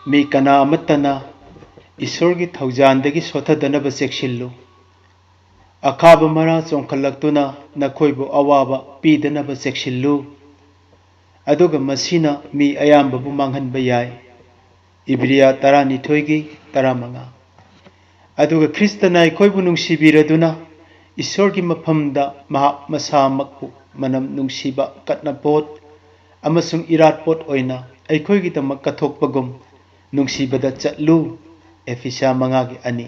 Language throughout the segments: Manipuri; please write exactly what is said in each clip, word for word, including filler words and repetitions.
ꯃꯤ ꯀꯅꯥ ꯑꯃꯠꯇꯅ ꯏꯁꯣꯔꯒꯤ ꯊꯧꯖꯥꯟꯗꯒꯤ ꯁꯣꯊꯗꯅꯕ ꯆꯦꯛꯁꯤꯜꯂꯨ꯫ ꯑꯈꯥꯕ ꯃꯔꯥ ꯆꯣꯡꯈꯠꯂꯛꯇꯨꯅ ꯅꯈꯣꯏꯕꯨ ꯑꯋꯥꯕ ꯄꯤꯗꯅꯕ ꯆꯦꯛꯁꯤꯜꯂꯨ꯫ ꯑꯗꯨꯒ ꯃꯁꯤꯅ ꯃꯤ ꯑꯌꯥꯝꯕꯕꯨ ꯃꯥꯡꯍꯟꯕ ꯌꯥꯏ꯫ ꯏꯕ꯭ꯔꯤꯌꯥ ꯇꯔꯥꯅꯤꯊꯣꯏꯒꯤ ꯇꯔꯥꯃꯉꯥ꯫ ꯑꯗꯨꯒ ꯈ꯭ꯔꯤꯁꯇꯅ ꯑꯩꯈꯣꯏꯕꯨ ꯅꯨꯡꯁꯤꯕꯤꯔꯗꯨꯅ ꯏꯁꯣꯔꯒꯤ ꯃꯐꯝꯗ ꯃꯍꯥꯛ ꯃꯁꯥꯃꯛꯄꯨ ꯃꯅꯝ ꯅꯨꯡꯁꯤꯕ ꯀꯠꯅꯄꯣꯠ ꯑꯃꯁꯨꯡ ꯏꯔꯥꯠꯄꯣꯠ ꯑꯣꯏꯅ ꯑꯩꯈꯣꯏꯒꯤꯗꯃꯛ ꯀꯠꯊꯣꯛꯄꯒꯨꯝ ꯅꯨꯡꯁꯤꯕꯗ ꯆꯠꯂꯨ꯫ ꯑꯦꯐꯤꯁꯥ ꯃꯉꯥꯒꯤ ꯑꯅꯤ꯫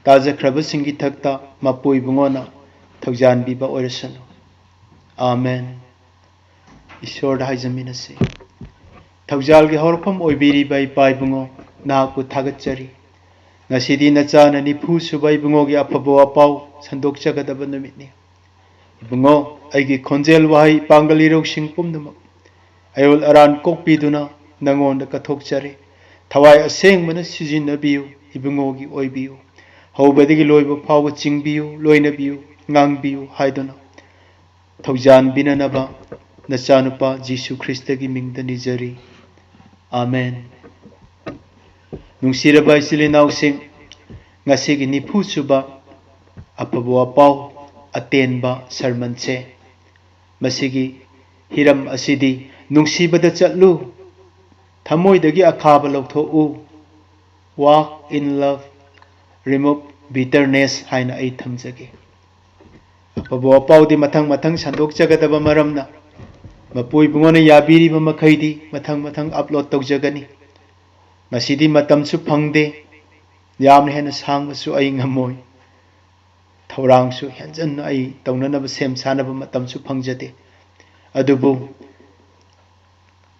ꯇꯥꯖꯈ꯭ꯔꯕꯁꯤꯡꯒꯤ ꯊꯛꯇ ꯃꯄꯨ ꯏꯕꯨꯡꯉꯣꯅ ꯊꯧꯖꯥꯟꯕꯤꯕ ꯑꯣꯏꯔꯁꯅꯨ꯫ ꯑꯥꯃꯦꯟ꯫ ꯏꯁꯣꯔꯗ ꯍꯥꯏꯖꯃꯤꯟꯅꯁꯤ꯫ ꯊꯧꯖꯥꯜꯒꯤ ꯍꯧꯔꯛꯐꯝ ꯑꯣꯏꯕꯤꯔꯤꯕ ꯏꯄꯥ ꯏꯕꯨꯡꯉꯣ, ꯅꯍꯥꯛꯄꯨ ꯊꯥꯒꯠꯆꯔꯤ꯫ ꯉꯁꯤꯗꯤ ꯅꯆꯥꯅ ꯅꯤꯐꯨ ꯁꯨꯕ ꯏꯕꯨꯡꯉꯣꯒꯤ ꯑꯐꯕ ꯋꯥꯄꯥꯎ ꯁꯟꯗꯣꯛꯆꯒꯗꯕ ꯅꯨꯃꯤꯠꯅꯤ꯫ ꯏꯕꯨꯡꯉꯣ, ꯑꯩꯒꯤ ꯈꯣꯟꯖꯦꯜ ꯋꯥꯍꯩ ꯄꯥꯡꯒꯜ ꯏꯔꯧꯁꯤꯡ ꯄꯨꯝꯅꯃꯛ ꯑꯌꯣꯜ ꯑꯔꯥꯟ ꯀꯣꯛꯄꯤꯗꯨꯅ ꯅꯉꯣꯟꯗ ꯀꯠꯊꯣꯛꯆꯔꯤ꯫ ꯊꯋꯥꯏ ꯑꯁꯦꯡꯕꯅ ꯁꯤꯖꯤꯟꯅꯕꯤꯌꯨ, ꯏꯕꯨꯡꯉꯣꯒꯤ ꯑꯣꯏꯕꯤꯌꯨ꯫ ꯍꯧꯕꯗꯒꯤ ꯂꯣꯏꯕ ꯐꯥꯎꯕ ꯆꯤꯡꯕꯤꯌꯨ, ꯂꯣꯏꯅꯕꯤꯌꯨ, ꯉꯥꯡꯕꯤꯌꯨ ꯍꯥꯏꯗꯨꯅ ꯊꯧꯖꯥꯟꯕꯤꯅꯅꯕ ꯅꯆꯥꯅꯨꯄꯥ ꯖꯤꯁꯨ ꯈ꯭ꯔꯤꯁꯇꯒꯤ ꯃꯤꯡꯗ ꯅꯤꯖꯔꯤ꯫ ꯑꯥꯃꯦꯟ꯫ ꯅꯨꯡꯁꯤꯔꯕ ꯏꯆꯤꯜ ꯏꯅꯥꯎꯁꯤꯡ, ꯉꯁꯤꯒꯤ ꯅꯤꯐꯨ ꯁꯨꯕ ꯑꯐꯕ ꯋꯥꯄꯥꯎ ꯑꯇꯦꯟꯕ ꯁꯔꯃꯟꯁꯦ, ꯃꯁꯤꯒꯤ ꯍꯤꯔꯝ ꯑꯁꯤꯗꯤ ꯅꯨꯡꯁꯤꯕꯗ ꯆꯠꯂꯨ, ꯊꯃꯣꯏꯗꯒꯤ ꯑꯈꯥꯕ ꯂꯧꯊꯣꯛꯎ, walk in love, remove bitterness ꯍꯥꯏꯅ ꯑꯩ ꯊꯝꯖꯒꯦ꯫ ꯑꯐꯕ ꯋꯥꯄꯥꯎꯗꯤ ꯃꯊꯪ ꯃꯊꯪ ꯁꯟꯗꯣꯛꯆꯒꯗꯕ ꯃꯔꯝꯅ, ꯃꯄꯨ ꯏꯕꯨꯡꯉꯣꯅ ꯌꯥꯕꯤꯔꯤꯕ ꯃꯈꯩꯗꯤ ꯃꯊꯪ ꯃꯊꯪ ꯑꯞꯂꯣꯗ ꯇꯧꯖꯒꯅꯤ꯫ ꯉꯁꯤꯗꯤ ꯃꯇꯝꯁꯨ ꯐꯪꯗꯦ, ꯌꯥꯝꯅ ꯍꯦꯟꯅ ꯁꯥꯡꯕꯁꯨ ꯑꯩ ꯉꯝꯃꯣꯏ꯫ ꯊꯧꯔꯥꯡꯁꯨ ꯍꯦꯟꯖꯟꯅ ꯑꯩ ꯇꯧꯅꯅꯕ ꯁꯦꯝ ꯁꯥꯅꯕ ꯃꯇꯝꯁꯨ ꯐꯪꯖꯗꯦ꯫ ꯑꯗꯨꯕꯨ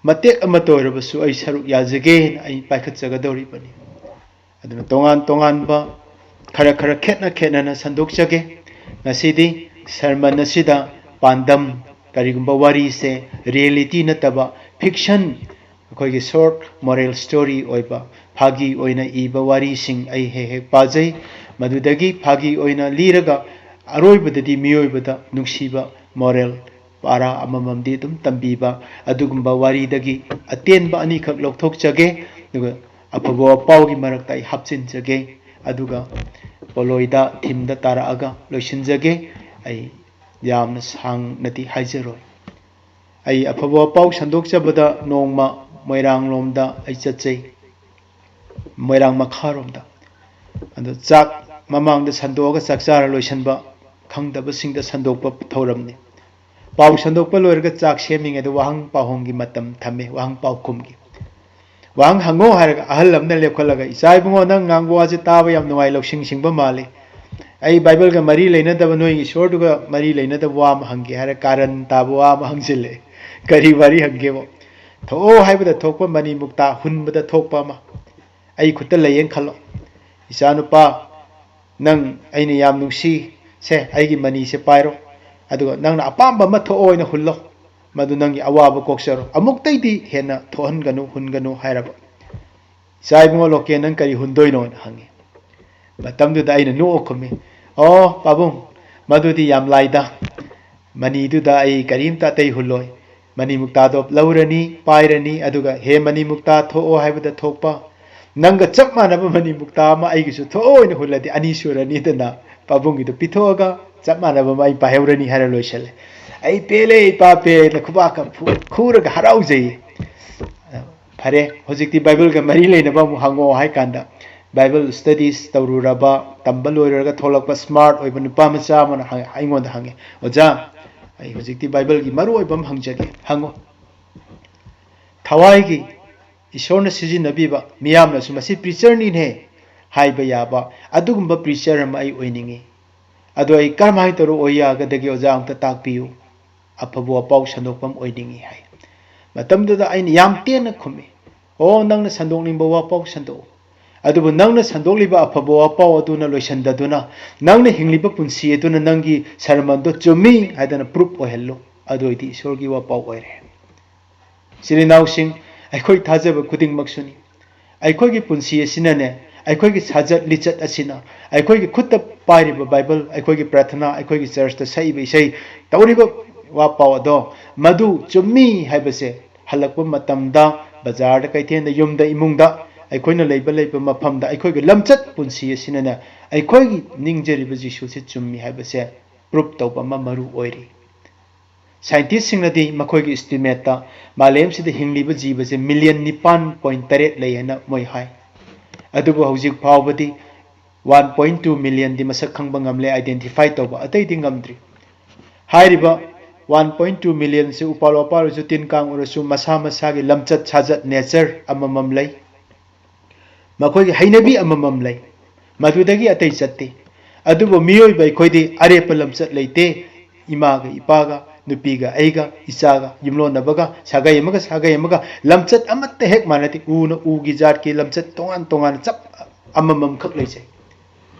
ꯃꯇꯦꯛ ꯑꯃꯠꯇ ꯑꯣꯏꯔꯕꯁꯨ ꯑꯩ ꯁꯔꯨꯛ ꯌꯥꯖꯒꯦꯅ ꯑꯩ ꯄꯥꯏꯈꯠꯆꯒꯗꯧꯔꯤꯕꯅꯤ꯫ ꯑꯗꯨꯅ ꯇꯣꯉꯥꯟ ꯇꯣꯉꯥꯟꯕ ꯈꯔ ꯈꯔ ꯈꯦꯠꯅ ꯈꯦꯠꯅꯅ ꯁꯟꯗꯣꯛꯆꯒꯦ꯫ ꯉꯁꯤꯗꯤ ꯁꯔꯃꯟ ꯑꯁꯤꯗ ꯄꯥꯟꯗꯝ, ꯀꯔꯤꯒꯨꯝꯕ ꯋꯥꯔꯤꯁꯦ ꯔꯤꯌꯦꯂꯤꯇꯤ ꯅꯠꯇꯕ ꯐꯤꯛꯁꯟ, ꯑꯩꯈꯣꯏꯒꯤ ꯁꯣꯔꯠ ꯃꯣꯔꯦꯜ ꯁ꯭ꯇꯣꯔꯤ ꯑꯣꯏꯕ ꯐꯥꯒꯤ ꯑꯣꯏꯅ ꯏꯕ ꯋꯥꯔꯤꯁꯤꯡ ꯑꯩ ꯍꯦꯛ ꯍꯦꯛ ꯄꯥꯖꯩ꯫ ꯃꯗꯨꯗꯒꯤ ꯐꯥꯒꯤ ꯑꯣꯏꯅ ꯂꯤꯔꯒ ꯑꯔꯣꯏꯕꯗꯗꯤ ꯃꯤꯑꯣꯏꯕꯗ ꯅꯨꯡꯁꯤꯕ ꯃꯣꯔꯦꯜ ꯄꯥꯔꯥ ꯑꯃꯃꯝꯗꯤ ꯑꯗꯨꯝ ꯇꯝꯕꯤꯕ ꯑꯗꯨꯒꯨꯝꯕ ꯋꯥꯔꯤꯗꯒꯤ ꯑꯇꯦꯟꯕ ꯑꯅꯤꯈꯛ ꯂꯧꯊꯣꯛꯆꯒꯦ꯫ ꯑꯗꯨꯒ ꯑꯐꯕ ꯋꯥꯄꯥꯎꯒꯤ ꯃꯔꯛꯇ ꯑꯩ ꯍꯥꯞꯆꯤꯟꯖꯒꯦ꯫ ꯑꯗꯨꯒ ꯄꯣꯂꯣꯏꯗ ꯊꯤꯝꯗ ꯇꯥꯔꯛꯑꯒ ꯂꯣꯏꯁꯤꯟꯖꯒꯦ꯫ ꯑꯩ ꯌꯥꯝꯅ ꯁꯥꯡꯅꯗꯤ ꯍꯥꯏꯖꯔꯣꯏ꯫ ꯑꯩ ꯑꯐꯕ ꯋꯥꯄꯥꯎ ꯁꯟꯗꯣꯛꯆꯕꯗ ꯅꯣꯡꯃ ꯃꯣꯏꯔꯥꯡꯂꯣꯝꯗ ꯑꯩ ꯆꯠꯆꯩ, ꯃꯣꯏꯔꯥꯡ ꯃꯈꯥꯔꯣꯝꯗ꯫ ꯑꯗꯣ ꯆꯥꯛ ꯃꯃꯥꯡꯗ ꯁꯟꯗꯣꯛꯑꯒ ꯆꯥꯛ ꯆꯥꯔ ꯂꯣꯏꯁꯤꯟꯕ, ꯈꯪꯗꯕꯁꯤꯡꯗ ꯁꯟꯗꯣꯛꯄ ꯊꯧꯔꯝꯅꯤ꯫ ꯄꯥꯎ ꯁꯟꯗꯣꯛꯄ ꯂꯣꯏꯔꯒ ꯆꯥꯛ ꯁꯦꯝꯃꯤꯉꯩꯗ ꯋꯥꯍꯪ ꯄꯥꯎꯍꯪꯒꯤ ꯃꯇꯝ ꯊꯝꯃꯤ, ꯋꯥꯍꯪ ꯄꯥꯎꯈꯨꯝꯒꯤ꯫ ꯋꯥꯍꯪ ꯍꯪꯉꯣ ꯍꯥꯏꯔꯒ ꯑꯍꯜ ꯑꯃꯅ ꯂꯦꯞꯈꯠꯂꯒ, "ꯏꯆꯥ ꯏꯕꯨꯡꯉꯣ, ꯅꯪ ꯉꯥꯡꯕ ꯋꯥꯁꯦ ꯇꯥꯕ ꯌꯥꯝ ꯅꯨꯡꯉꯥꯏ, ꯂꯧꯁꯤꯡ ꯁꯤꯡꯕ ꯃꯥꯜꯂꯤ꯫ ꯑꯩ ꯕꯥꯏꯕꯜꯒ ꯃꯔꯤ ꯂꯩꯅꯗꯕ, ꯅꯣꯏꯒꯤ ꯏꯁꯣꯔꯗꯨꯒ ꯃꯔꯤ ꯂꯩꯅꯗꯕ ꯋꯥ ꯑꯃ ꯍꯪꯒꯦ" ꯍꯥꯏꯔ ꯀꯥꯔꯟ ꯇꯥꯕ ꯋꯥ ꯑꯃ ꯍꯪꯖꯤꯜꯂꯛꯑꯦ꯫ ꯀꯔꯤ ꯋꯥꯔꯤ ꯍꯪꯒꯦꯕꯣ? ꯊꯣꯛꯑꯣ ꯍꯥꯏꯕꯗ ꯊꯣꯛꯄ ꯃꯅꯤ ꯃꯨꯛꯇꯥ ꯍꯨꯟꯕꯗ ꯊꯣꯛꯄ ꯑꯃ꯫ ꯑꯩ ꯈꯨꯠꯇ ꯂꯩꯌꯦꯅ ꯈꯜꯂꯣ꯫ "ꯏꯆꯥꯅꯨꯄꯥ, ꯅꯪ ꯑꯩꯅ ꯌꯥꯝ ꯅꯨꯡꯁꯤ, ꯁꯦ, ꯑꯩꯒꯤ ꯃꯅꯤꯁꯦ ꯄꯥꯏꯔꯣ, ꯑꯗꯨꯒ ꯅꯪꯅ ꯑꯄꯥꯝꯕ ꯑꯃ ꯊꯣꯛꯑꯣ ꯑꯣꯏꯅ ꯍꯨꯜꯂꯣ, ꯃꯗꯨ ꯅꯪꯒꯤ ꯑꯋꯥꯕ ꯀꯣꯛꯆꯔꯣ, ꯑꯃꯨꯛꯇꯩꯗꯤ ꯍꯦꯟꯅ ꯊꯣꯛꯍꯟꯒꯅꯨ, ꯍꯨꯟꯒꯅꯨ" ꯍꯥꯏꯔꯕ꯫ "ꯏꯆꯥ ꯏꯕꯨꯡꯉꯣ ꯂꯣꯀꯦ, ꯅꯪ ꯀꯔꯤ ꯍꯨꯟꯗꯣꯏꯅꯣꯅ?" ꯍꯪꯉꯤ꯫ ꯃꯇꯝꯗꯨꯗ ꯑꯩꯅ ꯅꯣꯛꯑ ꯈꯨꯝꯃꯤ, "ꯑꯣ ꯄꯥꯕꯨꯡ, ꯃꯗꯨꯗꯤ ꯌꯥꯝ ꯂꯥꯏꯗ꯫ ꯃꯅꯤꯗꯨꯗ ꯑꯩ ꯀꯔꯤꯝꯇ ꯑꯇꯩ ꯍꯨꯜꯂꯣꯏ꯫ ꯃꯅꯤ ꯃꯨꯛꯇꯥꯗꯣ ꯂꯧꯔꯅꯤ, ꯄꯥꯏꯔꯅꯤ, ꯑꯗꯨꯒ 'ꯍꯦ ꯃꯅꯤ ꯃꯨꯛꯇꯥ, ꯊꯣꯛꯑꯣ' ꯍꯥꯏꯕꯗ ꯊꯣꯛꯄ, ꯅꯪꯒ ꯆꯞ ꯃꯥꯟꯅꯕ ꯃꯅꯤ ꯃꯨꯛꯇꯥ ꯑꯃ ꯑꯩꯒꯤꯁꯨ ꯊꯣꯛꯑꯣ ꯑꯣꯏꯅ ꯍꯨꯜꯂꯗꯤ ꯑꯅꯤ ꯁꯨꯔꯅꯤꯗꯅ, ꯄꯥꯕꯨꯡꯒꯤꯗꯣ ꯄꯤꯊꯣꯛꯑꯒ ꯆꯞ ꯃꯥꯟꯅꯕ ꯑꯃ ꯑꯩ ꯄꯥꯏꯍꯧꯔꯅꯤ" ꯍꯥꯏꯔ ꯂꯣꯏꯁꯤꯜꯂꯦ꯫ ꯑꯩ ꯄꯦꯜꯂꯦ, ꯏꯄꯥ ꯄꯦꯜꯂꯦ, ꯈꯨꯕꯥꯛꯀ ꯐꯨ-, ꯈꯨꯔꯒ ꯍꯔꯥꯎꯖꯩ꯫ ꯐꯔꯦ, ꯍꯧꯖꯤꯛꯇꯤ ꯕꯥꯏꯕꯜꯒ ꯃꯔꯤ ꯂꯩꯅꯕ ꯑꯃꯨꯛ ꯍꯪꯉꯛꯑꯣ ꯍꯥꯏ ꯀꯥꯟꯗ, ꯕꯥꯏꯕꯜ ꯁ꯭ꯇꯗꯤꯁ ꯇꯧꯔꯨꯔꯕ, ꯇꯝꯕ ꯂꯣꯏꯔꯨꯔꯒ ꯊꯣꯛꯂꯛꯄ ꯁ꯭ꯃꯥꯔꯠ ꯑꯣꯏꯕ ꯅꯨꯄꯥ ꯃꯆꯥ ꯑꯃꯅ ꯍꯪ-, ꯑꯩꯉꯣꯟꯗ ꯍꯪꯉꯦ, "ꯑꯣꯖꯥ, ꯑꯩ ꯍꯧꯖꯤꯛꯇꯤ ꯕꯥꯏꯕꯜꯒꯤ ꯃꯔꯨ ꯑꯣꯏꯕ ꯑꯃ ꯍꯪꯖꯒꯦ, ꯍꯪꯉꯣ꯫ ꯊꯋꯥꯏꯒꯤ ꯏꯁꯣꯔꯅ ꯁꯤꯖꯤꯟꯅꯕꯤꯕ, ꯃꯤꯌꯥꯝꯅꯁꯨ 'ꯃꯁꯤ ꯄ꯭ꯔꯤꯆꯔꯅꯤꯅꯦ' ꯍꯥꯏꯕ ꯌꯥꯕ ꯑꯗꯨꯒꯨꯝꯕ ꯄ꯭ꯔꯤꯆꯔ ꯑꯃ ꯑꯩ ꯑꯣꯏꯅꯤꯡꯉꯤ꯫ ꯑꯗꯣ ꯑꯩ ꯀꯔꯝꯍꯥꯏꯅ ꯇꯧꯔ ꯑꯣꯏ ꯌꯥꯒꯗꯒꯦ? ꯑꯣꯖꯥ, ꯑꯝꯇ ꯇꯥꯛꯄꯤꯌꯨ꯫ ꯑꯐꯕ ꯋꯥꯄꯥꯎ ꯁꯟꯗꯣꯛꯄ ꯑꯃ ꯑꯣꯏꯅꯤꯡꯉꯤ" ꯍꯥꯏ꯫ ꯃꯇꯝꯗꯨꯗ ꯑꯩꯅ ꯌꯥꯝ ꯇꯦꯟꯅ ꯈꯨꯝꯃꯤ, "ꯑꯣ, ꯅꯪꯅ ꯁꯟꯗꯣꯛꯅꯤꯡꯕ ꯋꯥꯄꯥꯎ ꯁꯟꯗꯣꯛꯎ꯫ ꯑꯗꯨꯕꯨ ꯅꯪꯅ ꯁꯟꯗꯣꯛꯂꯤꯕ ꯑꯐꯕ ꯋꯥꯄꯥꯎ ꯑꯗꯨꯅ ꯂꯣꯏꯁꯤꯟꯗꯗꯨꯅ, ꯅꯪꯅ ꯍꯤꯡꯂꯤꯕ ꯄꯨꯟꯁꯤ ꯑꯗꯨꯅ ꯅꯪꯒꯤ ꯁꯔꯃꯟꯗꯣ ꯆꯨꯝꯃꯤ ꯍꯥꯏꯗꯅ ꯄ꯭ꯔꯨꯞ ꯑꯣꯏꯍꯜꯂꯨ꯫ ꯑꯗꯨ ꯑꯣꯏꯗꯤ ꯏꯁꯣꯔꯒꯤ ꯋꯥꯄꯥꯎ ꯑꯣꯏꯔꯦ"꯫ ꯏꯆꯤꯜ ꯏꯅꯥꯎꯁꯤꯡ, ꯑꯩꯈꯣꯏ ꯊꯥꯖꯕ ꯈꯨꯗꯤꯡꯃꯛꯁꯨꯅꯤ꯫ ꯑꯩꯈꯣꯏꯒꯤ ꯄꯨꯟꯁꯤ ꯑꯁꯤꯅꯅꯦ, ꯑꯩꯈꯣꯏꯒꯤ ꯁꯥꯖꯠ ꯂꯤꯆꯠ ꯑꯁꯤꯅ, ꯑꯩꯈꯣꯏꯒꯤ ꯈꯨꯠꯇ ꯄꯥꯏꯔꯤꯕ ꯕꯥꯏꯕꯜ, ꯑꯩꯈꯣꯏꯒꯤ ꯄ꯭ꯔꯥꯊꯅꯥ, ꯑꯩꯈꯣꯏꯒꯤ ꯆꯔꯆꯇ ꯁꯛꯏꯕ ꯏꯁꯩ, ꯇꯧꯔꯤꯕ ꯋꯥ ꯄꯥꯎ ꯑꯗꯣ, ꯃꯗꯨ ꯆꯨꯝꯃꯤ ꯍꯥꯏꯕꯁꯦ ꯍꯜꯂꯛꯄ ꯃꯇꯝꯗ ꯕꯖꯥꯔꯗ, ꯀꯩꯊꯦꯜꯗ, ꯌꯨꯝꯗ, ꯏꯃꯨꯡꯗ, ꯑꯩꯈꯣꯏꯅ ꯂꯩꯕ ꯂꯩꯕ ꯃꯐꯝꯗ ꯑꯩꯈꯣꯏꯒꯤ ꯂꯝꯆꯠ ꯄꯨꯟꯁꯤ ꯑꯁꯤꯅꯅꯦ ꯑꯩꯈꯣꯏꯒꯤ ꯅꯤꯡꯖꯔꯤꯕ ꯖꯤꯁꯨꯁꯤ ꯆꯨꯝꯃꯤ ꯍꯥꯏꯕꯁꯦ ꯄ꯭ꯔꯨꯞ ꯇꯧꯕ ꯑꯃ ꯃꯔꯨ ꯑꯣꯏꯔꯤ꯫ ꯁꯥꯏꯟꯇꯤꯁꯁꯤꯡꯅꯗꯤ ꯃꯈꯣꯏꯒꯤ ꯏꯁꯇꯤꯃꯦꯠꯇ ꯃꯥꯂꯦꯝꯁꯤꯗ ꯍꯤꯡꯂꯤꯕ ꯖꯤꯕꯁꯦ ꯃꯤꯂꯤꯌꯟ ꯅꯤꯄꯥꯟ ꯄꯣꯏꯟ ꯇꯔꯦꯠ ꯂꯩ ꯍꯥꯏꯅ ꯃꯣꯏ ꯍꯥꯏ꯫ ꯑꯗꯨꯕꯨ ꯍꯧꯖꯤꯛ ꯐꯥꯎꯕꯗꯤ ꯋꯥꯟ ꯄꯣꯏꯟ ꯇꯨ ꯃꯤꯂꯤꯌꯟꯗꯤ ꯃꯁꯛ ꯈꯪꯕ ꯉꯝꯂꯦ, ꯑꯥꯏꯗꯦꯟꯇꯤꯐꯥꯏ ꯇꯧꯕ, ꯑꯇꯩꯗꯤ ꯉꯝꯗ꯭ꯔꯤ꯫ ꯍꯥꯏꯔꯤꯕ ꯋꯥꯟ ꯄꯣꯏꯟ ꯇꯨ ꯃꯤꯂꯤꯌꯟꯁꯤ ꯎꯄꯥꯜ ꯋꯥꯄꯥꯜ ꯑꯣꯏꯔꯁꯨ, ꯇꯤꯟ ꯀꯥꯡ ꯑꯣꯏꯔꯁꯨ, ꯃꯁꯥ ꯃꯁꯥꯒꯤ ꯂꯝꯆꯠ ꯁꯥꯖꯠ, ꯅꯦꯆꯔ ꯑꯃꯃꯝ ꯂꯩ, ꯃꯈꯣꯏꯒꯤ ꯍꯩꯅꯕꯤ ꯑꯃꯃꯝ ꯂꯩ, ꯃꯗꯨꯗꯒꯤ ꯑꯇꯩ ꯆꯠꯇꯦ꯫ ꯑꯗꯨꯕꯨ ꯃꯤꯑꯣꯏꯕ ꯑꯩꯈꯣꯏꯗꯤ ꯑꯔꯦꯞꯄ ꯂꯝꯆꯠ ꯂꯩꯇꯦ꯫ ꯏꯃꯥꯒ ꯏꯄꯥꯒ, ꯅꯨꯄꯤꯒ ꯑꯩꯒ, ꯏꯆꯥꯒ, ꯌꯨꯝꯂꯣꯟꯅꯕꯒ, ꯁꯥꯒꯩ ꯑꯃꯒ ꯁꯥꯒꯩ ꯑꯃꯒ ꯂꯝꯆꯠ ꯑꯃꯠꯇ ꯍꯦꯛ ꯃꯥꯟꯅꯗꯦ꯫ ꯎꯅ ꯎꯒꯤ ꯖꯥꯠꯀꯤ ꯂꯝꯆꯠ ꯇꯣꯉꯥꯟ ꯇꯣꯉꯥꯟꯅ ꯆꯞ ꯑꯃꯃꯝꯈꯛ ꯂꯩꯖꯩ꯫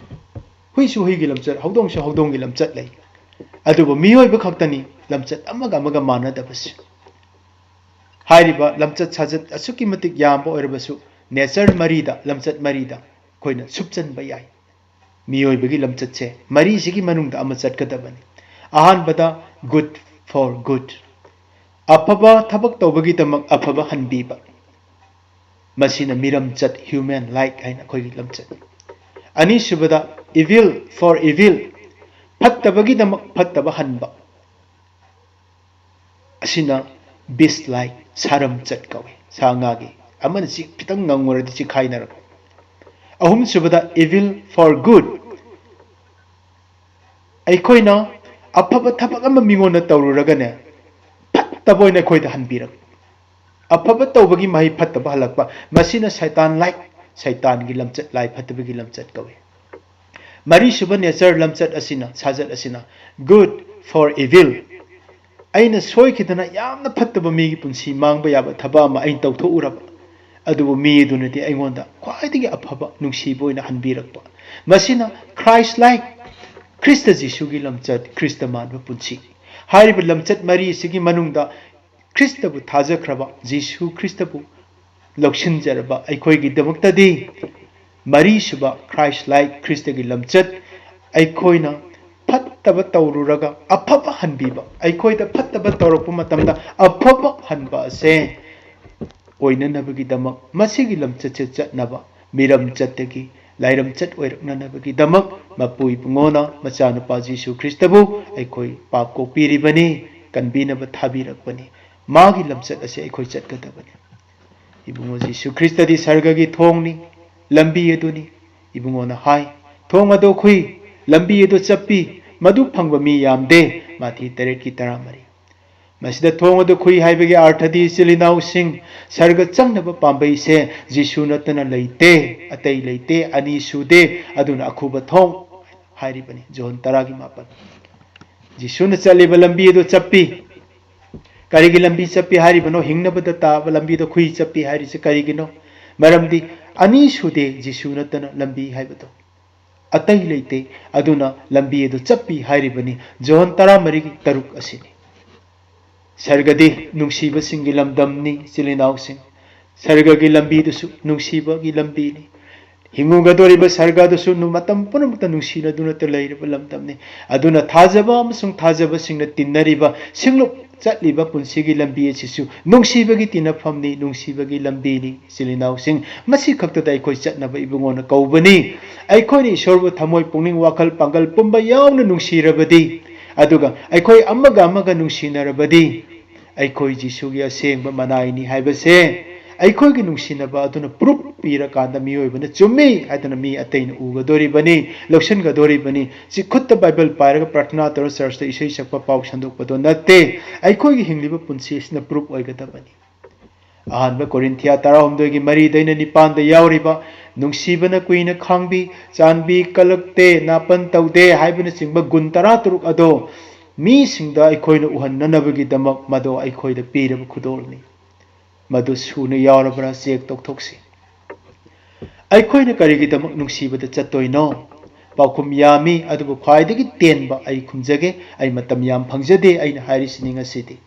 ꯍꯨꯏꯁꯨ ꯍꯨꯏꯒꯤ ꯂꯝꯆꯠ, ꯍꯧꯗꯣꯡꯁꯨ ꯍꯧꯗꯣꯡꯒꯤ ꯂꯝꯆꯠ ꯂꯩ꯫ ꯑꯗꯨꯕꯨ ꯃꯤꯑꯣꯏꯕ ꯈꯛꯇꯅꯤ ꯂꯝꯆꯠ ꯑꯃꯒ ꯑꯃꯒ ꯃꯥꯟꯅꯗꯕꯁꯤ꯫ ꯍꯥꯏꯔꯤꯕ ꯂꯝꯆꯠ ꯁꯥꯖꯠ ꯑꯁꯨꯛꯀꯤ ꯃꯇꯤꯛ ꯌꯥꯝꯕ ꯑꯣꯏꯔꯕꯁꯨ, ꯅꯦꯆꯔ ꯃꯔꯤꯗ, ꯂꯝꯆꯠ ꯃꯔꯤꯗ ꯑꯩꯈꯣꯏꯅ ꯁꯨꯞꯆꯟꯕ ꯌꯥꯏ꯫ ꯃꯤꯑꯣꯏꯕꯒꯤ ꯂꯝꯆꯠꯁꯦ ꯃꯔꯤꯁꯤꯒꯤ ꯃꯅꯨꯡꯗ ꯑꯃ ꯆꯠꯀꯗꯕꯅꯤ꯫ ꯑꯍꯥꯟꯕꯗ, good for good, ꯑꯐꯕ ꯊꯕꯛ ꯇꯧꯕꯒꯤꯗꯃꯛ ꯑꯐꯕ ꯍꯟꯕꯤꯕ, ꯃꯁꯤꯅ ꯃꯤꯔꯝꯆꯠ, ꯍ꯭ꯌꯨꯃꯦꯟ ꯂꯥꯏꯛ ꯍꯥꯏꯅ ꯑꯩꯈꯣꯏꯒꯤ ꯂꯝꯆꯠ꯫ ꯑꯅꯤꯁꯨꯕꯗ, evil for evil, ꯐꯠꯇꯕꯒꯤꯗꯃꯛ ꯐꯠꯇꯕ ꯍꯟꯕ, ꯑꯁꯤꯅ ꯕꯤꯁ ꯂꯥꯏꯛ, ꯁꯥꯔꯝꯆꯠ ꯀꯧꯏ꯫ ꯁꯥ ꯉꯥꯒꯤ ꯑꯃꯅ ꯆꯤꯛ ꯈꯤꯇꯪ ꯉꯪꯉꯨꯔꯗꯤ ꯆꯤꯛꯈꯥꯏꯅꯔꯛꯄ꯫ ꯑꯍꯨꯝꯁꯨꯕꯗ, evil for good, ꯑꯩꯈꯣꯏꯅ ꯑꯐꯕ ꯊꯕꯛ ꯑꯃ ꯃꯤꯉꯣꯟꯗ ꯇꯧꯔꯨꯔꯒꯅꯦ, ꯐꯠꯇꯕ ꯑꯣꯏꯅ ꯑꯩꯈꯣꯏꯗ ꯍꯟꯕꯤꯔꯛꯄ, ꯑꯐꯕ ꯇꯧꯕꯒꯤ ꯃꯍꯩ ꯐꯠꯇꯕ ꯍꯜꯂꯛꯄ, ꯃꯁꯤꯅ ꯁꯩꯇꯥꯟ ꯂꯥꯏꯛ, ꯁꯩꯇꯥꯟꯒꯤ ꯂꯝꯆꯠ, ꯂꯥꯏ ꯐꯠꯇꯕꯒꯤ ꯂꯝꯆꯠ ꯀꯧꯏ꯫ ꯃꯔꯤꯁꯨꯕ ꯅꯦꯆꯔ, ꯂꯝꯆꯠ ꯑꯁꯤꯅ, ꯁꯥꯖꯠ ꯑꯁꯤꯅ, good for evil, ꯑꯩꯅ ꯁꯣꯏꯈꯤꯗꯅ ꯌꯥꯝꯅ ꯐꯠꯇꯕ ꯃꯤꯒꯤ ꯄꯨꯟꯁꯤ ꯃꯥꯡꯕ ꯌꯥꯕ ꯊꯕꯛ ꯑꯃ ꯑꯩꯅ ꯇꯧꯊꯣꯛꯎꯔꯕ, ꯑꯗꯨꯕꯨ ꯃꯤ ꯑꯗꯨꯅꯗꯤ ꯑꯩꯉꯣꯟꯗ ꯈ꯭ꯋꯥꯏꯗꯒꯤ ꯑꯐꯕ, ꯅꯨꯡꯁꯤꯕ ꯑꯣꯏꯅ ꯍꯟꯕꯤꯔꯛꯄ, ꯃꯁꯤꯅ ꯈ꯭ꯔꯥꯏꯁ ꯂꯥꯏꯛ, ꯈ꯭ꯔꯤꯁꯇ ꯖꯤꯁꯨꯒꯤ ꯂꯝꯆꯠ, ꯈ꯭ꯔꯤꯁꯇ ꯃꯥꯟꯕ ꯄꯨꯟꯁꯤ꯫ ꯍꯥꯏꯔꯤꯕ ꯂꯝꯆꯠ ꯃꯔꯤ ꯑꯁꯤꯒꯤ ꯃꯅꯨꯡꯗ ꯈ꯭ꯔꯤꯁꯇꯕꯨ ꯊꯥꯖꯈ꯭ꯔꯕ, ꯖꯤꯁꯨ ꯈ꯭ꯔꯤꯁꯇꯕꯨ ꯂꯧꯁꯤꯟꯖꯔꯕ ꯑꯩꯈꯣꯏꯒꯤꯗꯃꯛꯇꯗꯤ, ꯃꯔꯤꯁꯨꯕ ꯈ꯭ꯔꯥꯏꯁ ꯂꯥꯏꯛ ꯈ꯭ꯔꯤꯁꯇꯒꯤ ꯂꯝꯆꯠ, ꯑꯩꯈꯣꯏꯅ ꯐꯠꯇꯕ ꯇꯧꯔꯨꯔꯒ ꯑꯐꯕ ꯍꯟꯕꯤꯕ, ꯑꯩꯈꯣꯏꯗ ꯐꯠꯇꯕ ꯇꯧꯔꯛꯄ ꯃꯇꯝꯗ ꯑꯐꯕ ꯍꯟꯕ ꯑꯁꯦ ꯑꯣꯏꯅꯅꯕꯒꯤꯗꯃꯛ, ꯃꯁꯤꯒꯤ ꯂꯝꯆꯠꯁꯦ ꯆꯠꯅꯕ, ꯃꯤꯔꯝꯆꯠꯇꯒꯤ ꯂꯥꯏꯔꯝꯆꯠ ꯑꯣꯏꯔꯛꯅꯅꯕꯒꯤꯗꯃꯛ ꯃꯄꯨ ꯏꯕꯨꯡꯉꯣꯅ ꯃꯆꯥꯅꯨꯄꯥ ꯖꯤꯁꯨ ꯈ꯭ꯔꯤꯁꯇꯕꯨ ꯑꯩꯈꯣꯏ ꯄꯥꯞ ꯀꯣꯛꯄꯤꯔꯤꯕꯅꯤ, ꯀꯟꯕꯤꯅꯕ ꯊꯥꯕꯤꯔꯛꯄꯅꯤ꯫ ꯃꯥꯒꯤ ꯂꯝꯆꯠ ꯑꯁꯤ ꯑꯩꯈꯣꯏ ꯆꯠꯀꯗꯕꯅꯤ꯫ ꯏꯕꯨꯡꯉꯣ ꯖꯤꯁꯨ ꯈ꯭ꯔꯤꯁꯇꯗꯤ ꯁꯔꯒꯒꯤ ꯊꯣꯡꯅꯤ, ꯂꯝꯕꯤ ꯑꯗꯨꯅꯤ꯫ ꯏꯕꯨꯡꯉꯣꯅ ꯍꯥꯏ, "ꯊꯣꯡ ꯑꯗꯨ ꯈꯨꯏ, ꯂꯝꯕꯤ ꯑꯗꯨ ꯆꯠꯄꯤ, ꯃꯗꯨ ꯐꯪꯕ ꯃꯤ ꯌꯥꯝꯗꯦ"꯫ ꯃꯥꯊꯤ ꯇꯔꯦꯠꯀꯤ ꯇꯔꯥꯃꯔꯤ꯫ ꯃꯁꯤꯗ "ꯊꯣꯡ ꯑꯗꯨ ꯈꯨꯏ" ꯍꯥꯏꯕꯒꯤ ꯑꯥꯔꯊꯗꯤ, ꯏꯆꯤꯜ ꯏꯅꯥꯎꯁꯤꯡ, ꯁꯔꯒ ꯆꯪꯅꯕ ꯄꯥꯝꯕꯩꯁꯦ ꯖꯤꯁꯨ ꯅꯠꯇꯅ ꯂꯩꯇꯦ, ꯑꯇꯩ ꯂꯩꯇꯦ, ꯑꯅꯤ ꯁꯨꯗꯦ, ꯑꯗꯨꯅ ꯑꯈꯨꯕ ꯊꯣꯡ ꯍꯥꯏꯔꯤꯕꯅꯤ꯫ ꯖꯣꯟ ꯇꯔꯥꯒꯤ ꯃꯥꯄꯟ꯫ ꯖꯤꯁꯨꯅ ꯆꯠꯂꯤꯕ ꯂꯝꯕꯤ ꯑꯗꯨ ꯆꯠꯄꯤ꯫ ꯀꯔꯤꯒꯤ ꯂꯝꯕꯤ ꯆꯠꯄꯤ ꯍꯥꯏꯔꯤꯕꯅꯣ? ꯍꯤꯡꯅꯕꯗ ꯇꯥꯕ ꯂꯝꯕꯤꯗ ꯈꯨꯏ ꯆꯠꯄꯤ ꯍꯥꯏꯔꯤꯁꯦ ꯀꯔꯤꯒꯤꯅꯣ? ꯃꯔꯝꯗꯤ ꯑꯅꯤ ꯁꯨꯗꯦ ꯖꯤꯁꯨ ꯅꯠꯇꯅ ꯂꯝꯕꯤ ꯍꯥꯏꯕꯗꯣ꯫ ꯑꯇꯩ ꯂꯩꯇꯦ, ꯑꯗꯨꯅ ꯂꯝꯕꯤ ꯑꯗꯨ ꯆꯠꯄꯤ ꯍꯥꯏꯔꯤꯕꯅꯤ꯫ ꯖꯣꯟ ꯇꯔꯥꯃꯔꯤꯒꯤ ꯇꯔꯨꯛ ꯑꯁꯤꯅꯤ꯫ ꯁꯔꯒꯗꯤ ꯅꯨꯡꯁꯤꯕꯁꯤꯡꯒꯤ ꯂꯝꯗꯝꯅꯤ, ꯏꯆꯤꯜ ꯏꯅꯥꯎꯁꯤꯡ꯫ ꯁꯔꯒꯒꯤ ꯂꯝꯕꯤꯗꯨꯁꯨ ꯅꯨꯡꯁꯤꯕꯒꯤ ꯂꯝꯕꯤꯅꯤ꯫ ꯍꯤꯡꯉꯨꯒꯗꯧꯔꯤꯕ ꯁꯔꯒ ꯑꯗꯨꯁꯨ ꯅꯨ-, ꯃꯇꯝ ꯄꯨꯝꯅꯃꯛꯇ ꯅꯨꯡꯁꯤꯅꯗꯨꯅꯇ ꯂꯩꯔꯤꯕ ꯂꯝꯗꯝꯅꯤ꯫ ꯑꯗꯨꯅ ꯊꯥꯖꯕ ꯑꯃꯁꯨꯡ ꯊꯥꯖꯕꯁꯤꯡꯅ ꯇꯤꯟꯅꯔꯤꯕ, ꯁꯤꯡꯂꯨꯞ ꯆꯠꯂꯤꯕ ꯄꯨꯟꯁꯤꯒꯤ ꯂꯝꯕꯤ ꯑꯁꯤꯁꯨ ꯅꯨꯡꯁꯤꯕꯒꯤ ꯇꯤꯟꯅꯐꯝꯅꯤ, ꯅꯨꯡꯁꯤꯕꯒꯤ ꯂꯝꯕꯤꯅꯤ꯫ ꯏꯆꯤꯜ ꯏꯅꯥꯎꯁꯤꯡ, ꯃꯁꯤ ꯈꯛꯇꯗ ꯑꯩꯈꯣꯏ ꯆꯠꯅꯕ ꯏꯕꯨꯡꯉꯣꯅ ꯀꯧꯕꯅꯤ꯫ ꯑꯩꯈꯣꯏꯅ ꯏꯁꯣꯔꯕꯨ ꯊꯃꯣꯏ, ꯄꯨꯛꯅꯤꯡ, ꯋꯥꯈꯜ, ꯄꯥꯡꯒꯜ ꯄꯨꯝꯕ ꯌꯥꯎꯅ ꯅꯨꯡꯁꯤꯔꯕꯗꯤ, ꯑꯗꯨꯒ ꯑꯩꯈꯣꯏ ꯑꯃꯒ ꯑꯃꯒ ꯅꯨꯡꯁꯤꯅꯔꯕꯗꯤ, ꯑꯩꯈꯣꯏ ꯖꯤꯁꯨꯒꯤ ꯑꯁꯦꯡꯕ ꯃꯅꯥꯏꯅꯤ ꯍꯥꯏꯕꯁꯦ ꯑꯩꯈꯣꯏꯒꯤ ꯅꯨꯡꯁꯤꯅꯕ ꯑꯗꯨꯅ ꯄ꯭ꯔꯨꯞ ꯄꯤꯔꯀꯥꯟꯗ ꯃꯤꯑꯣꯏꯕꯅ ꯆꯨꯝꯃꯤ ꯍꯥꯏꯗꯅ ꯃꯤ ꯑꯇꯩꯅ ꯎꯒꯗꯣꯔꯤꯕꯅꯤ, ꯂꯧꯁꯤꯟꯒꯗꯣꯔꯤꯕꯅꯤ꯫ ꯆꯤꯈꯨꯠꯇ ꯕꯥꯏꯕꯜ ꯄꯥꯏꯔꯒ, ꯄ꯭ꯔꯥꯔꯊꯅꯥ ꯇꯧꯔꯒ, ꯆꯔꯆꯇ ꯏꯁꯩ ꯁꯛꯄ, ꯄꯥꯎ ꯁꯟꯗꯣꯛꯄꯗꯣ ꯅꯠꯇꯦ꯫ ꯑꯩꯈꯣꯏꯒꯤ ꯍꯤꯡꯂꯤꯕ ꯄꯨꯟꯁꯤ ꯑꯁꯤꯅ ꯄ꯭ꯔꯨꯞ ꯑꯣꯏꯒꯗꯕꯅꯤ꯫ ꯑꯍꯥꯟꯕ ꯀꯣꯔꯤꯟꯊꯤꯌꯥ ꯇꯔꯥꯍꯨꯝꯗꯣꯏꯒꯤ ꯃꯔꯤꯗꯩꯅ ꯅꯤꯄꯥꯟꯗ ꯌꯥꯎꯔꯤꯕ, "ꯅꯨꯡꯁꯤꯕꯅ ꯀꯨꯏꯅ ꯈꯥꯡꯕꯤ, ꯆꯥꯟꯕꯤ, ꯀꯜꯂꯛꯇꯦ, ꯅꯥꯄꯟ ꯇꯧꯗꯦ" ꯍꯥꯏꯕꯅꯆꯤꯡꯕ ꯒꯨꯟ ꯇꯔꯥꯇꯔꯨꯛ ꯑꯗꯣ ꯃꯤꯁꯤꯡꯗ ꯑꯩꯈꯣꯏꯅ ꯎꯍꯟꯅꯅꯕꯒꯤꯗꯃꯛ ꯃꯗꯣ ꯑꯩꯈꯣꯏꯗ ꯄꯤꯔꯕ ꯈꯨꯗꯣꯜꯅꯤ꯫ ꯃꯗꯨ ꯁꯨꯅ ꯌꯥꯎꯔꯕ꯭ꯔꯥ ꯆꯦꯛ ꯇꯧꯊꯣꯛꯁꯤ꯫ ꯑꯩꯈꯣꯏꯅ ꯀꯔꯤꯒꯤꯗꯃꯛ ꯅꯨꯡꯁꯤꯕꯗ ꯆꯠꯇꯣꯏꯅꯣ? ꯄꯥꯎꯈꯨꯝ ꯌꯥꯝꯃꯤ, ꯑꯗꯨꯕꯨ ꯈ꯭ꯋꯥꯏꯗꯒꯤ ꯇꯦꯟꯕ ꯑꯩ ꯈꯨꯝꯖꯒꯦ꯫ ꯑꯩ ꯃꯇꯝ ꯌꯥꯝ ꯐꯪꯖꯗꯦ, ꯑꯩꯅ ꯍꯥꯏꯔꯤꯁꯤꯅꯤ ꯉꯁꯤꯗꯤ꯫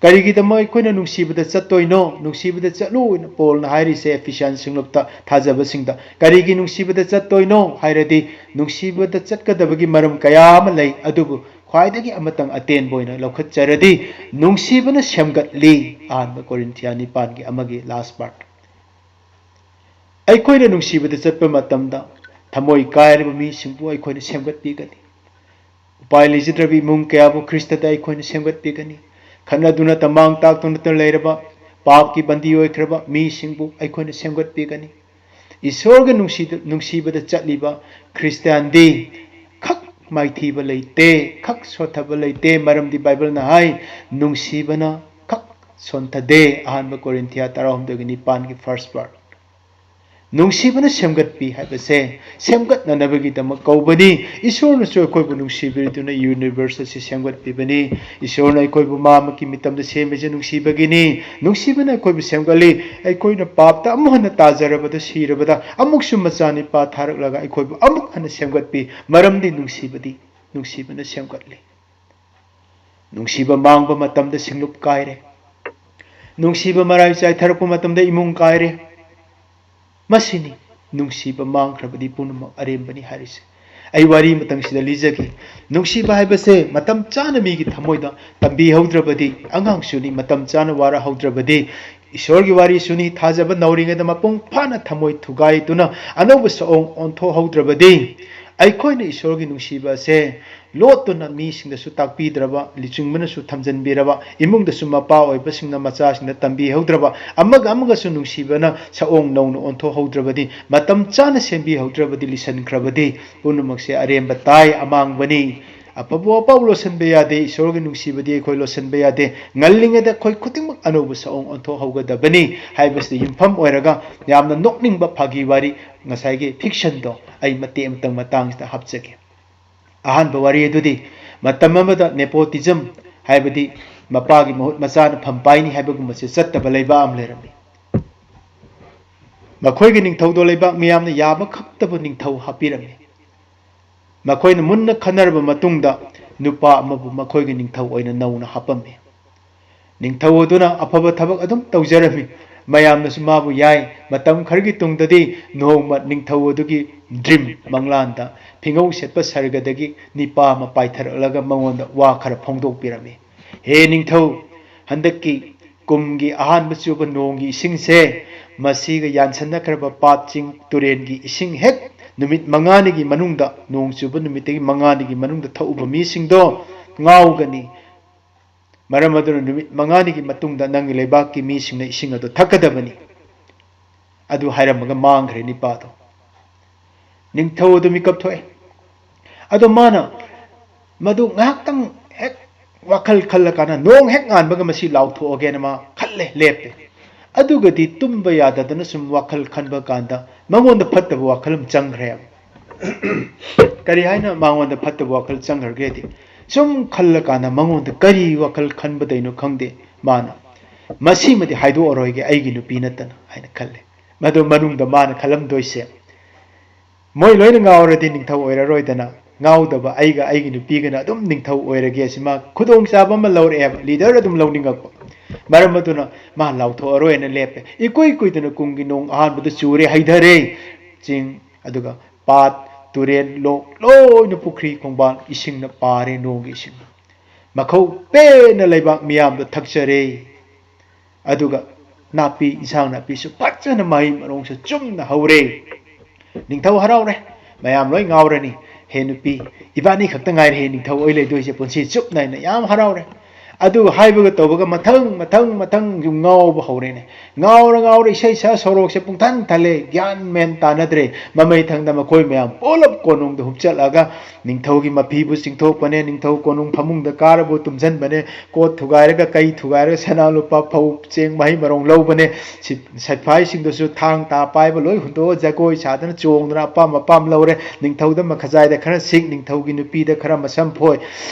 ꯀꯔꯤꯒꯤꯗꯃꯛ ꯑꯩꯈꯣꯏꯅ ꯅꯨꯡꯁꯤꯕꯗ ꯆꯠꯇꯣꯏꯅꯣ? ꯅꯨꯡꯁꯤꯕꯗ ꯆꯠꯂꯨ ꯍꯥꯏꯅ ꯄꯣꯜꯅ ꯍꯥꯏꯔꯤꯁꯦ ꯑꯦꯐꯤꯁꯤꯌꯥꯟ ꯁꯤꯡꯂꯨꯞꯇ ꯊꯥꯖꯕꯁꯤꯡꯗ꯫ ꯀꯔꯤꯒꯤ ꯅꯨꯡꯁꯤꯕꯗ ꯆꯠꯇꯣꯏꯅꯣ ꯍꯥꯏꯔꯗꯤ, ꯅꯨꯡꯁꯤꯕꯗ ꯆꯠꯀꯗꯕꯒꯤ ꯃꯔꯝ ꯀꯌꯥ ꯑꯃ ꯂꯩ, ꯑꯗꯨꯕꯨ ꯈ꯭ꯋꯥꯏꯗꯒꯤ ꯑꯃꯇꯪ ꯑꯇꯦꯟꯕ ꯑꯣꯏꯅ ꯂꯧꯈꯠꯆꯔꯗꯤ, ꯅꯨꯡꯁꯤꯕꯅ ꯁꯦꯝꯒꯠꯂꯤ꯫ ꯑꯍꯥꯟꯕ ꯀꯣꯔꯤꯟꯊꯤꯌꯥ ꯅꯤꯄꯥꯟꯒꯤ ꯑꯃꯒꯤ ꯂꯥꯁ ꯄꯥꯔꯠ꯫ ꯑꯩꯈꯣꯏꯅ ꯅꯨꯡꯁꯤꯕꯗ ꯆꯠꯄ ꯃꯇꯝꯗ, ꯊꯃꯣꯏ ꯀꯥꯏꯔꯕ ꯃꯤꯁꯤꯡꯕꯨ ꯑꯩꯈꯣꯏꯅ ꯁꯦꯝꯒꯠꯄꯤꯒꯅꯤ꯫ ꯎꯄꯥꯏ ꯂꯩꯖꯗ꯭ꯔꯕ ꯏꯃꯨꯡ ꯀꯌꯥꯕꯨ ꯈ꯭ꯔꯤꯁꯇꯗ ꯑꯩꯈꯣꯏꯅ ꯁꯦꯝꯒꯠꯄꯤꯒꯅꯤ꯫ ꯈꯠꯅꯗꯨꯅ ꯇꯃꯥꯡ ꯇꯥꯛꯇꯨꯅꯇ ꯂꯩꯔꯕ, ꯄꯥꯞꯀꯤ ꯕꯟꯗꯤ ꯑꯣꯏꯈ꯭ꯔꯕ ꯃꯤꯁꯤꯡꯕꯨ ꯑꯩꯈꯣꯏꯅ ꯁꯦꯝꯒꯠꯄꯤꯒꯅꯤ꯫ ꯏꯁꯣꯔꯒ ꯅꯨꯡꯁꯤꯗ-, ꯅꯨꯡꯁꯤꯕꯗ ꯆꯠꯂꯤꯕ ꯈ꯭ꯔꯤꯁꯇꯤꯌꯥꯟꯗꯤ ꯈꯛ ꯃꯥꯏꯊꯤꯕ ꯂꯩꯇꯦ, ꯈꯛ ꯁꯣꯠꯊꯕ ꯂꯩꯇꯦ, ꯃꯔꯝꯗꯤ ꯕꯥꯏꯕꯜꯅ ꯍꯥꯏ, "ꯅꯨꯡꯁꯤꯕꯅ ꯈꯛ ꯁꯣꯟꯊꯗꯦ", ꯑꯍꯥꯟꯕ ꯀꯣꯔꯤꯟꯊꯤꯌꯥ ꯇꯔꯥꯍꯨꯝꯗꯣꯏꯒꯤ ꯅꯤꯄꯥꯟꯒꯤ ꯐꯥꯔꯁ ꯄꯥꯔꯠ꯫ ꯅꯨꯡꯁꯤꯕꯅ ꯁꯦꯝꯒꯠꯄꯤ ꯍꯥꯏꯕꯁꯦ ꯁꯦꯝꯒꯠꯅꯅꯕꯒꯤꯗꯃꯛ ꯀꯧꯕꯅꯤ꯫ ꯏꯁꯣꯔꯅꯁꯨ ꯑꯩꯈꯣꯏꯕꯨ ꯅꯨꯡꯁꯤꯕꯤꯗꯨꯅ ꯌꯨꯅꯤꯚꯔꯁ ꯑꯁꯤ ꯁꯦꯝꯒꯠꯄꯤꯕꯅꯤ꯫ ꯏꯁꯣꯔꯅ ꯑꯩꯈꯣꯏꯕꯨ ꯃꯥ ꯑꯃꯒꯤ ꯃꯤꯇꯝꯗ ꯁꯦꯝꯃꯤꯁꯦ ꯅꯨꯡꯁꯤꯕꯒꯤꯅꯤ꯫ ꯅꯨꯡꯁꯤꯕꯅ ꯑꯩꯈꯣꯏꯕꯨ ꯁꯦꯝꯒꯠꯂꯤ꯫ ꯑꯩꯈꯣꯏꯅ ꯄꯥꯞꯇ ꯑꯃꯨꯛ ꯍꯟꯅ ꯇꯥꯖꯔꯕꯗ, ꯁꯤꯔꯕꯗ, ꯑꯃꯨꯛꯁꯨ ꯃꯆꯥꯅꯤꯄꯥ ꯊꯥꯔꯛꯂꯒ ꯑꯩꯈꯣꯏꯕꯨ ꯑꯃꯨꯛ ꯍꯟꯅ ꯁꯦꯝꯒꯠꯄꯤ꯫ ꯃꯔꯝꯗꯤ ꯅꯨꯡꯁꯤꯕꯗꯤ, ꯅꯨꯡꯁꯤꯕꯅ ꯁꯦꯝꯒꯠꯂꯤ꯫ ꯅꯨꯡꯁꯤꯕ ꯃꯥꯡꯕ ꯃꯇꯝꯗ ꯁꯤꯡꯂꯨꯞ ꯀꯥꯏꯔꯦ꯫ ꯅꯨꯡꯁꯤꯕ ꯃꯔꯥꯏ ꯆꯥꯏꯊꯔꯛꯄ ꯃꯇꯝꯗ ꯏꯃꯨꯡ ꯀꯥꯏꯔꯦ꯫ ꯃꯁꯤꯅꯤ ꯅꯨꯡꯁꯤꯕ ꯃꯥꯡꯈ꯭ꯔꯕꯗꯤ ꯄꯨꯝꯅꯃꯛ ꯑꯔꯦꯝꯕꯅꯤ ꯍꯥꯏꯔꯤꯁꯦ꯫ ꯑꯩ ꯋꯥꯔꯤ ꯑꯃꯇꯪ ꯁꯤꯗ ꯂꯤꯖꯒꯦ꯫ ꯅꯨꯡꯁꯤꯕ ꯍꯥꯏꯕꯁꯦ ꯃꯇꯝ ꯆꯥꯅ ꯃꯤꯒꯤ ꯊꯃꯣꯏꯗ ꯇꯝꯕꯤꯍꯧꯗ꯭ꯔꯕꯗꯤ, ꯑꯉꯥꯡꯁꯨꯅꯤ, ꯃꯇꯝ ꯆꯥꯅ ꯋꯥꯔꯍꯧꯗ꯭ꯔꯕꯗꯤ, ꯏꯁꯣꯔꯒꯤ ꯋꯥꯔꯤꯁꯨꯅꯤ, ꯊꯥꯖꯕ ꯅꯧꯔꯤꯉꯩꯗ ꯃꯄꯨꯡ ꯐꯥꯅ ꯊꯃꯣꯏ ꯊꯨꯒꯥꯏꯗꯨꯅ ꯑꯅꯧꯕ ꯁꯑꯣꯡ ꯑꯣꯟꯊꯣꯛꯍꯧꯗ꯭ꯔꯕꯗꯤ, ꯑꯩꯈꯣꯏꯅ ꯏꯁꯣꯔꯒꯤ ꯅꯨꯡꯁꯤꯕ ꯑꯁꯦ ꯂꯣꯠꯇꯨꯅ ꯃꯤꯁꯤꯡꯗꯁꯨ ꯇꯥꯛꯄꯤꯗ꯭ꯔꯕ, ꯂꯨꯆꯤꯡꯕꯅꯁꯨ ꯊꯝꯖꯤꯟꯕꯤꯔꯕ, ꯏꯃꯨꯡꯗꯁꯨ ꯃꯄꯥ ꯑꯣꯏꯕꯁꯤꯡꯅ ꯃꯆꯥꯁꯤꯡꯗ ꯇꯝꯕꯤꯍꯧꯗ꯭ꯔꯕ, ꯑꯃꯒ ꯑꯃꯒꯁꯨ ꯅꯨꯡꯁꯤꯕꯅ ꯁꯑꯣꯡ ꯅꯧꯅ ꯑꯣꯟꯊꯣꯛꯍꯧꯗ꯭ꯔꯕꯗꯤ, ꯃꯇꯝ ꯆꯥꯅ ꯁꯦꯝꯕꯤꯍꯧꯗ꯭ꯔꯕꯗꯤ, ꯂꯤꯁꯟꯈ꯭ꯔꯕꯗꯤ, ꯄꯨꯝꯅꯃꯛꯁꯦ ꯑꯔꯦꯝꯕ ꯇꯥꯏ, ꯑꯃꯥꯡꯕꯅꯤ꯫ ꯑꯐꯕ ꯋꯥꯄꯥꯎ ꯂꯣꯠꯁꯤꯟꯕ ꯌꯥꯗꯦ, ꯏꯁꯣꯔꯒꯤ ꯅꯨꯡꯁꯤꯕꯗꯤ ꯑꯩꯈꯣꯏ ꯂꯣꯠꯁꯤꯟꯕ ꯌꯥꯗꯦ꯫ ꯉꯜꯂꯤꯉꯩꯗ ꯑꯩꯈꯣꯏ ꯈꯨꯗꯤꯡꯃꯛ ꯑꯅꯧꯕ ꯁꯑꯣꯡ ꯑꯣꯟꯊꯣꯛꯍꯧꯒꯗꯕꯅꯤ ꯍꯥꯏꯕꯁꯤꯗ ꯌꯨꯝꯐꯝ ꯑꯣꯏꯔꯒ ꯌꯥꯝꯅ ꯅꯣꯛꯅꯤꯡꯕ ꯐꯥꯒꯤ ꯋꯥꯔꯤ, ꯉꯁꯥꯏꯒꯤ ꯐꯤꯛꯁꯟꯗꯣ ꯑꯩ ꯃꯇꯦꯛ ꯑꯃꯇꯪ ꯃꯇꯥꯡꯁꯤꯗ ꯍꯥꯞꯆꯒꯦ꯫ ꯑꯍꯥꯟꯕ ꯋꯥꯔꯤ ꯑꯗꯨꯗꯤ, ꯃꯇꯝ ꯑꯃꯗ nepotism, ꯍꯥꯏꯕꯗꯤ ꯃꯄꯥꯒꯤ ꯃꯍꯨꯠ ꯃꯆꯥꯅ ꯐꯝ ꯄꯥꯏꯅꯤ ꯍꯥꯏꯕꯒꯨꯝꯕꯁꯦ ꯆꯠꯇꯕ ꯂꯩꯕꯥꯛ ꯑꯃ ꯂꯩꯔꯝꯃꯤ꯫ ꯃꯈꯣꯏꯒꯤ ꯅꯤꯡꯊꯧꯗꯣ ꯂꯩꯕꯥꯛ ꯃꯤꯌꯥꯝꯅ ꯌꯥꯕ ꯈꯛꯇꯕꯨ ꯅꯤꯡꯊꯧ ꯍꯥꯞꯄꯤꯔꯝꯃꯤ꯫ ꯃꯈꯣꯏꯅ ꯃꯨꯟꯅ ꯈꯟꯅꯔꯕ ꯃꯇꯨꯡꯗ ꯅꯨꯄꯥ ꯑꯃꯕꯨ ꯃꯈꯣꯏꯒꯤ ꯅꯤꯡꯊꯧ ꯑꯣꯏꯅ ꯅꯧꯅ ꯍꯥꯞꯄꯝꯃꯤ꯫ ꯅꯤꯡꯊꯧ ꯑꯗꯨꯅ ꯑꯐꯕ ꯊꯕꯛ ꯑꯗꯨꯝ ꯇꯧꯖꯔꯝꯃꯤ꯫ ꯃꯌꯥꯝꯅꯁꯨ ꯃꯥꯕꯨ ꯌꯥꯏ꯫ ꯃꯇꯝ ꯈꯔꯒꯤ ꯇꯨꯡꯗꯗꯤ ꯅꯣꯡꯃ ꯅꯤꯡꯊꯧ ꯑꯗꯨꯒꯤ ꯗ꯭ꯔꯤꯝ, ꯃꯪꯂꯥꯟꯗ, ꯐꯤꯉꯧ ꯁꯦꯠꯄ ꯁꯔꯒꯗꯒꯤ ꯅꯤꯄꯥ ꯑꯃ ꯄꯥꯏꯊꯔꯛꯂꯒ ꯃꯉꯣꯟꯗ ꯋꯥ ꯈꯔ ꯐꯣꯡꯗꯣꯛꯄꯤꯔꯝꯃꯤ꯫ "ꯍꯦ ꯅꯤꯡꯊꯧ, ꯍꯟꯗꯛꯀꯤ ꯀꯨꯝꯒꯤ ꯑꯍꯥꯟꯕ ꯆꯨꯕ ꯅꯣꯡꯒꯤ ꯏꯁꯤꯡꯁꯦ ꯃꯁꯤꯒ ꯌꯥꯟꯁꯟꯅꯈ꯭ꯔꯕ ꯄꯥꯠꯁꯤꯡ, ꯇꯨꯔꯦꯟꯒꯤ ꯏꯁꯤꯡ ꯍꯦꯛ ꯅꯨꯃꯤꯠ ꯃꯉꯥꯅꯤꯒꯤ ꯃꯅꯨꯡꯗ, ꯅꯣꯡ ꯆꯨꯕ ꯅꯨꯃꯤꯠꯇꯒꯤ ꯃꯉꯥꯅꯤꯒꯤ ꯃꯅꯨꯡꯗ ꯊꯛꯎꯕ ꯃꯤꯁꯤꯡꯗꯣ ꯉꯥꯎꯒꯅꯤ꯫ ꯃꯔꯝ ꯑꯗꯨꯅ ꯅꯨꯃꯤꯠ ꯃꯉꯥꯅꯤꯒꯤ ꯃꯇꯨꯡꯗ ꯅꯪꯒꯤ ꯂꯩꯕꯥꯛꯀꯤ ꯃꯤꯁꯤꯡꯅ ꯏꯁꯤꯡ ꯑꯗꯨ ꯊꯛꯀꯗꯕꯅꯤ"꯫ ꯑꯗꯨ ꯍꯥꯏꯔꯝꯃꯒ ꯃꯥꯡꯈ꯭ꯔꯦ ꯅꯤꯄꯥꯗꯣ꯫ ꯅꯤꯡꯊꯧ ꯑꯗꯨ ꯃꯤꯀꯞ ꯊꯣꯛꯑꯦ꯫ ꯑꯗꯣ ꯃꯥꯅ ꯃꯗꯨ ꯉꯥꯏꯍꯥꯛꯇꯪ ꯍꯦꯛ ꯋꯥꯈꯜ ꯈꯜꯂꯀꯥꯟꯗ, ꯅꯣꯡ ꯍꯦꯛ ꯉꯥꯟꯕꯒ ꯃꯁꯤ ꯂꯥꯎꯊꯣꯛꯑꯒꯦꯅ ꯃꯥ ꯈꯜꯂꯦ, ꯂꯦꯞꯄꯦ꯫ ꯑꯗꯨꯒꯗꯤ ꯇꯨꯝꯕ ꯌꯥꯗꯗꯅ ꯁꯨꯝ ꯋꯥꯈꯜ ꯈꯟꯕ ꯀꯥꯟꯗ ꯃꯉꯣꯟꯗ ꯐꯠꯇꯕ ꯋꯥꯈꯜ ꯑꯃ ꯆꯪꯈ꯭ꯔꯦꯕ꯫ ꯀꯔꯤ ꯍꯥꯏꯅ ꯃꯉꯣꯟꯗ ꯐꯠꯇꯕ ꯋꯥꯈꯜ ꯆꯪꯈ꯭ꯔꯒꯦꯗꯤ, ꯁꯨꯝ ꯈꯜꯂꯀꯥꯟꯗ ꯃꯉꯣꯟꯗ ꯀꯔꯤ ꯋꯥꯈꯜ ꯈꯟꯕꯗꯩꯅꯣ ꯈꯪꯗꯦ, ꯃꯥꯅ "ꯃꯁꯤꯃꯗꯤ ꯍꯥꯏꯗꯣꯛꯑꯔꯣꯏꯒꯦ, ꯑꯩꯒꯤ ꯅꯨꯄꯤ ꯅꯠꯇꯅ" ꯍꯥꯏꯅ ꯈꯜꯂꯦ꯫ ꯃꯗꯨ ꯃꯅꯨꯡꯗ ꯃꯥꯅ ꯈꯜꯂꯝꯗꯣꯏꯁꯦ, "ꯃꯣꯏ ꯂꯣꯏꯅ ꯉꯥꯎꯔꯗꯤ ꯅꯤꯡꯊꯧ ꯑꯣꯏꯔꯔꯣꯏꯗꯅ, ꯉꯥꯎꯗꯕ ꯑꯩꯒ ꯑꯩꯒꯤ ꯅꯨꯄꯤꯒꯅ ꯑꯗꯨꯝ ꯅꯤꯡꯊꯧ ꯑꯣꯏꯔꯒꯦ" ꯁꯤ ꯃꯥ ꯈꯨꯗꯣꯡꯆꯥꯕ ꯑꯃ ꯂꯧꯔꯛꯑꯦꯕ, ꯂꯤꯗꯔ ꯑꯗꯨꯝ ꯂꯧꯅꯤꯡꯉꯛꯄ꯫ ꯃꯔꯝ ꯑꯗꯨꯅ ꯃꯥ ꯂꯥꯎꯊꯣꯛꯑꯔꯣꯏꯅ ꯂꯦꯞꯄꯦ꯫ ꯏꯀꯨꯏ ꯀꯨꯏꯗꯅ ꯀꯨꯝꯒꯤ ꯅꯣꯡ ꯑꯍꯥꯟꯕꯗ ꯆꯨꯔꯦ, ꯍꯩꯊꯔꯦ꯫ ꯆꯤꯡ, ꯑꯗꯨꯒ ꯄꯥꯠ, ꯇꯨꯔꯦꯜ, ꯂꯣꯛ, ꯂꯣꯏꯅ ꯄꯨꯈ꯭ꯔꯤ, ꯈꯣꯡꯕꯥꯟ ꯏꯁꯤꯡꯅ ꯄꯥꯔꯦ, ꯅꯣꯡꯒꯤ ꯏꯁꯤꯡ꯫ ꯃꯈꯧ ꯄꯦꯟꯅ ꯂꯩꯕꯥꯛ ꯃꯤꯌꯥꯝꯗ ꯊꯛꯆꯔꯦ꯫ ꯑꯗꯨꯒ ꯅꯥꯄꯤ, ꯏꯟꯁꯥꯡ ꯅꯥꯄꯤꯁꯨ ꯐꯖꯅ ꯃꯍꯩ ꯃꯔꯣꯡꯁꯨ ꯆꯨꯝꯅ ꯍꯧꯔꯦ꯫ ꯅꯤꯡꯊꯧ ꯍꯔꯥꯎꯔꯦ꯫ "ꯃꯌꯥꯝ ꯂꯣꯏ ꯉꯥꯎꯔꯅꯤ꯫ ꯍꯦ ꯅꯨꯄꯤ, ꯏꯕꯥꯅꯤ ꯈꯛꯇ ꯉꯥꯏꯔꯦ ꯍꯦ ꯅꯤꯡꯊꯧ ꯑꯣꯏ ꯂꯩꯗꯣꯏꯁꯦ ꯄꯨꯟꯁꯤ ꯆꯨꯞꯅ" ꯍꯥꯏꯅ ꯌꯥꯝ ꯍꯔꯥꯎꯔꯦ꯫ ꯑꯗꯨ ꯍꯥꯏꯕꯒ ꯇꯧꯕꯒ ꯃꯊꯪ ꯃꯊꯪ ꯃꯊꯪ ꯁꯨꯝ ꯉꯥꯎꯕ ꯍꯧꯔꯦꯅꯦ꯫ ꯉꯥꯎꯔ ꯉꯥꯎꯔ ꯏꯁꯩ ꯁꯛꯑ ꯁꯣꯔꯣꯛꯁꯦ ꯄꯨꯡꯊꯟ ꯊꯜꯂꯦ꯫ ꯒ꯭ꯌꯥꯟ ꯃꯦꯟ ꯇꯥꯅꯗ꯭ꯔꯦ꯫ ꯃꯃꯩ ꯊꯪꯗ ꯃꯈꯣꯏ ꯃꯌꯥꯝ ꯄꯨꯂꯞ ꯀꯣꯅꯨꯡꯗ ꯍꯨꯞꯆꯠꯂꯒ ꯅꯤꯡꯊꯧꯒꯤ ꯃꯐꯤꯕꯨ ꯆꯤꯡꯊꯣꯛꯄꯅꯦ꯫ ꯅꯤꯡꯊꯧ ꯀꯣꯅꯨꯡ ꯐꯃꯨꯡꯗ ꯀꯥꯔꯕꯨ ꯇꯨꯝꯁꯤꯟꯕꯅꯦ꯫ ꯀꯣꯠ ꯊꯨꯒꯥꯏꯔꯒ, ꯀꯩ ꯊꯨꯒꯥꯏꯔꯒ, ꯁꯅꯥ ꯂꯨꯄꯥ, ꯐꯧ ꯆꯦꯡ ꯃꯍꯩ ꯃꯔꯣꯡ ꯂꯧꯕꯅꯦ꯫ ꯁꯤ-, ꯁꯤꯐꯥꯏꯁꯤꯡꯗꯨꯁꯨ ꯊꯥꯡ ꯇꯥ ꯄꯥꯏꯕ ꯂꯣꯏ ꯍꯨꯟꯗꯣꯛꯑ ꯖꯒꯣꯏ ꯁꯥꯗꯅ ꯆꯣꯡꯗꯅ ꯑꯄꯥꯝ ꯑꯄꯥꯝ ꯂꯧꯔꯦ꯫ ꯅꯤꯡꯊꯧꯗ ꯃꯈꯖꯥꯏꯗ ꯈꯔ ꯁꯤꯛ, ꯅꯤꯡꯊꯧꯒꯤ ꯅꯨꯄꯤꯗ ꯈꯔ ꯃꯁꯝ ꯐꯣꯏ꯫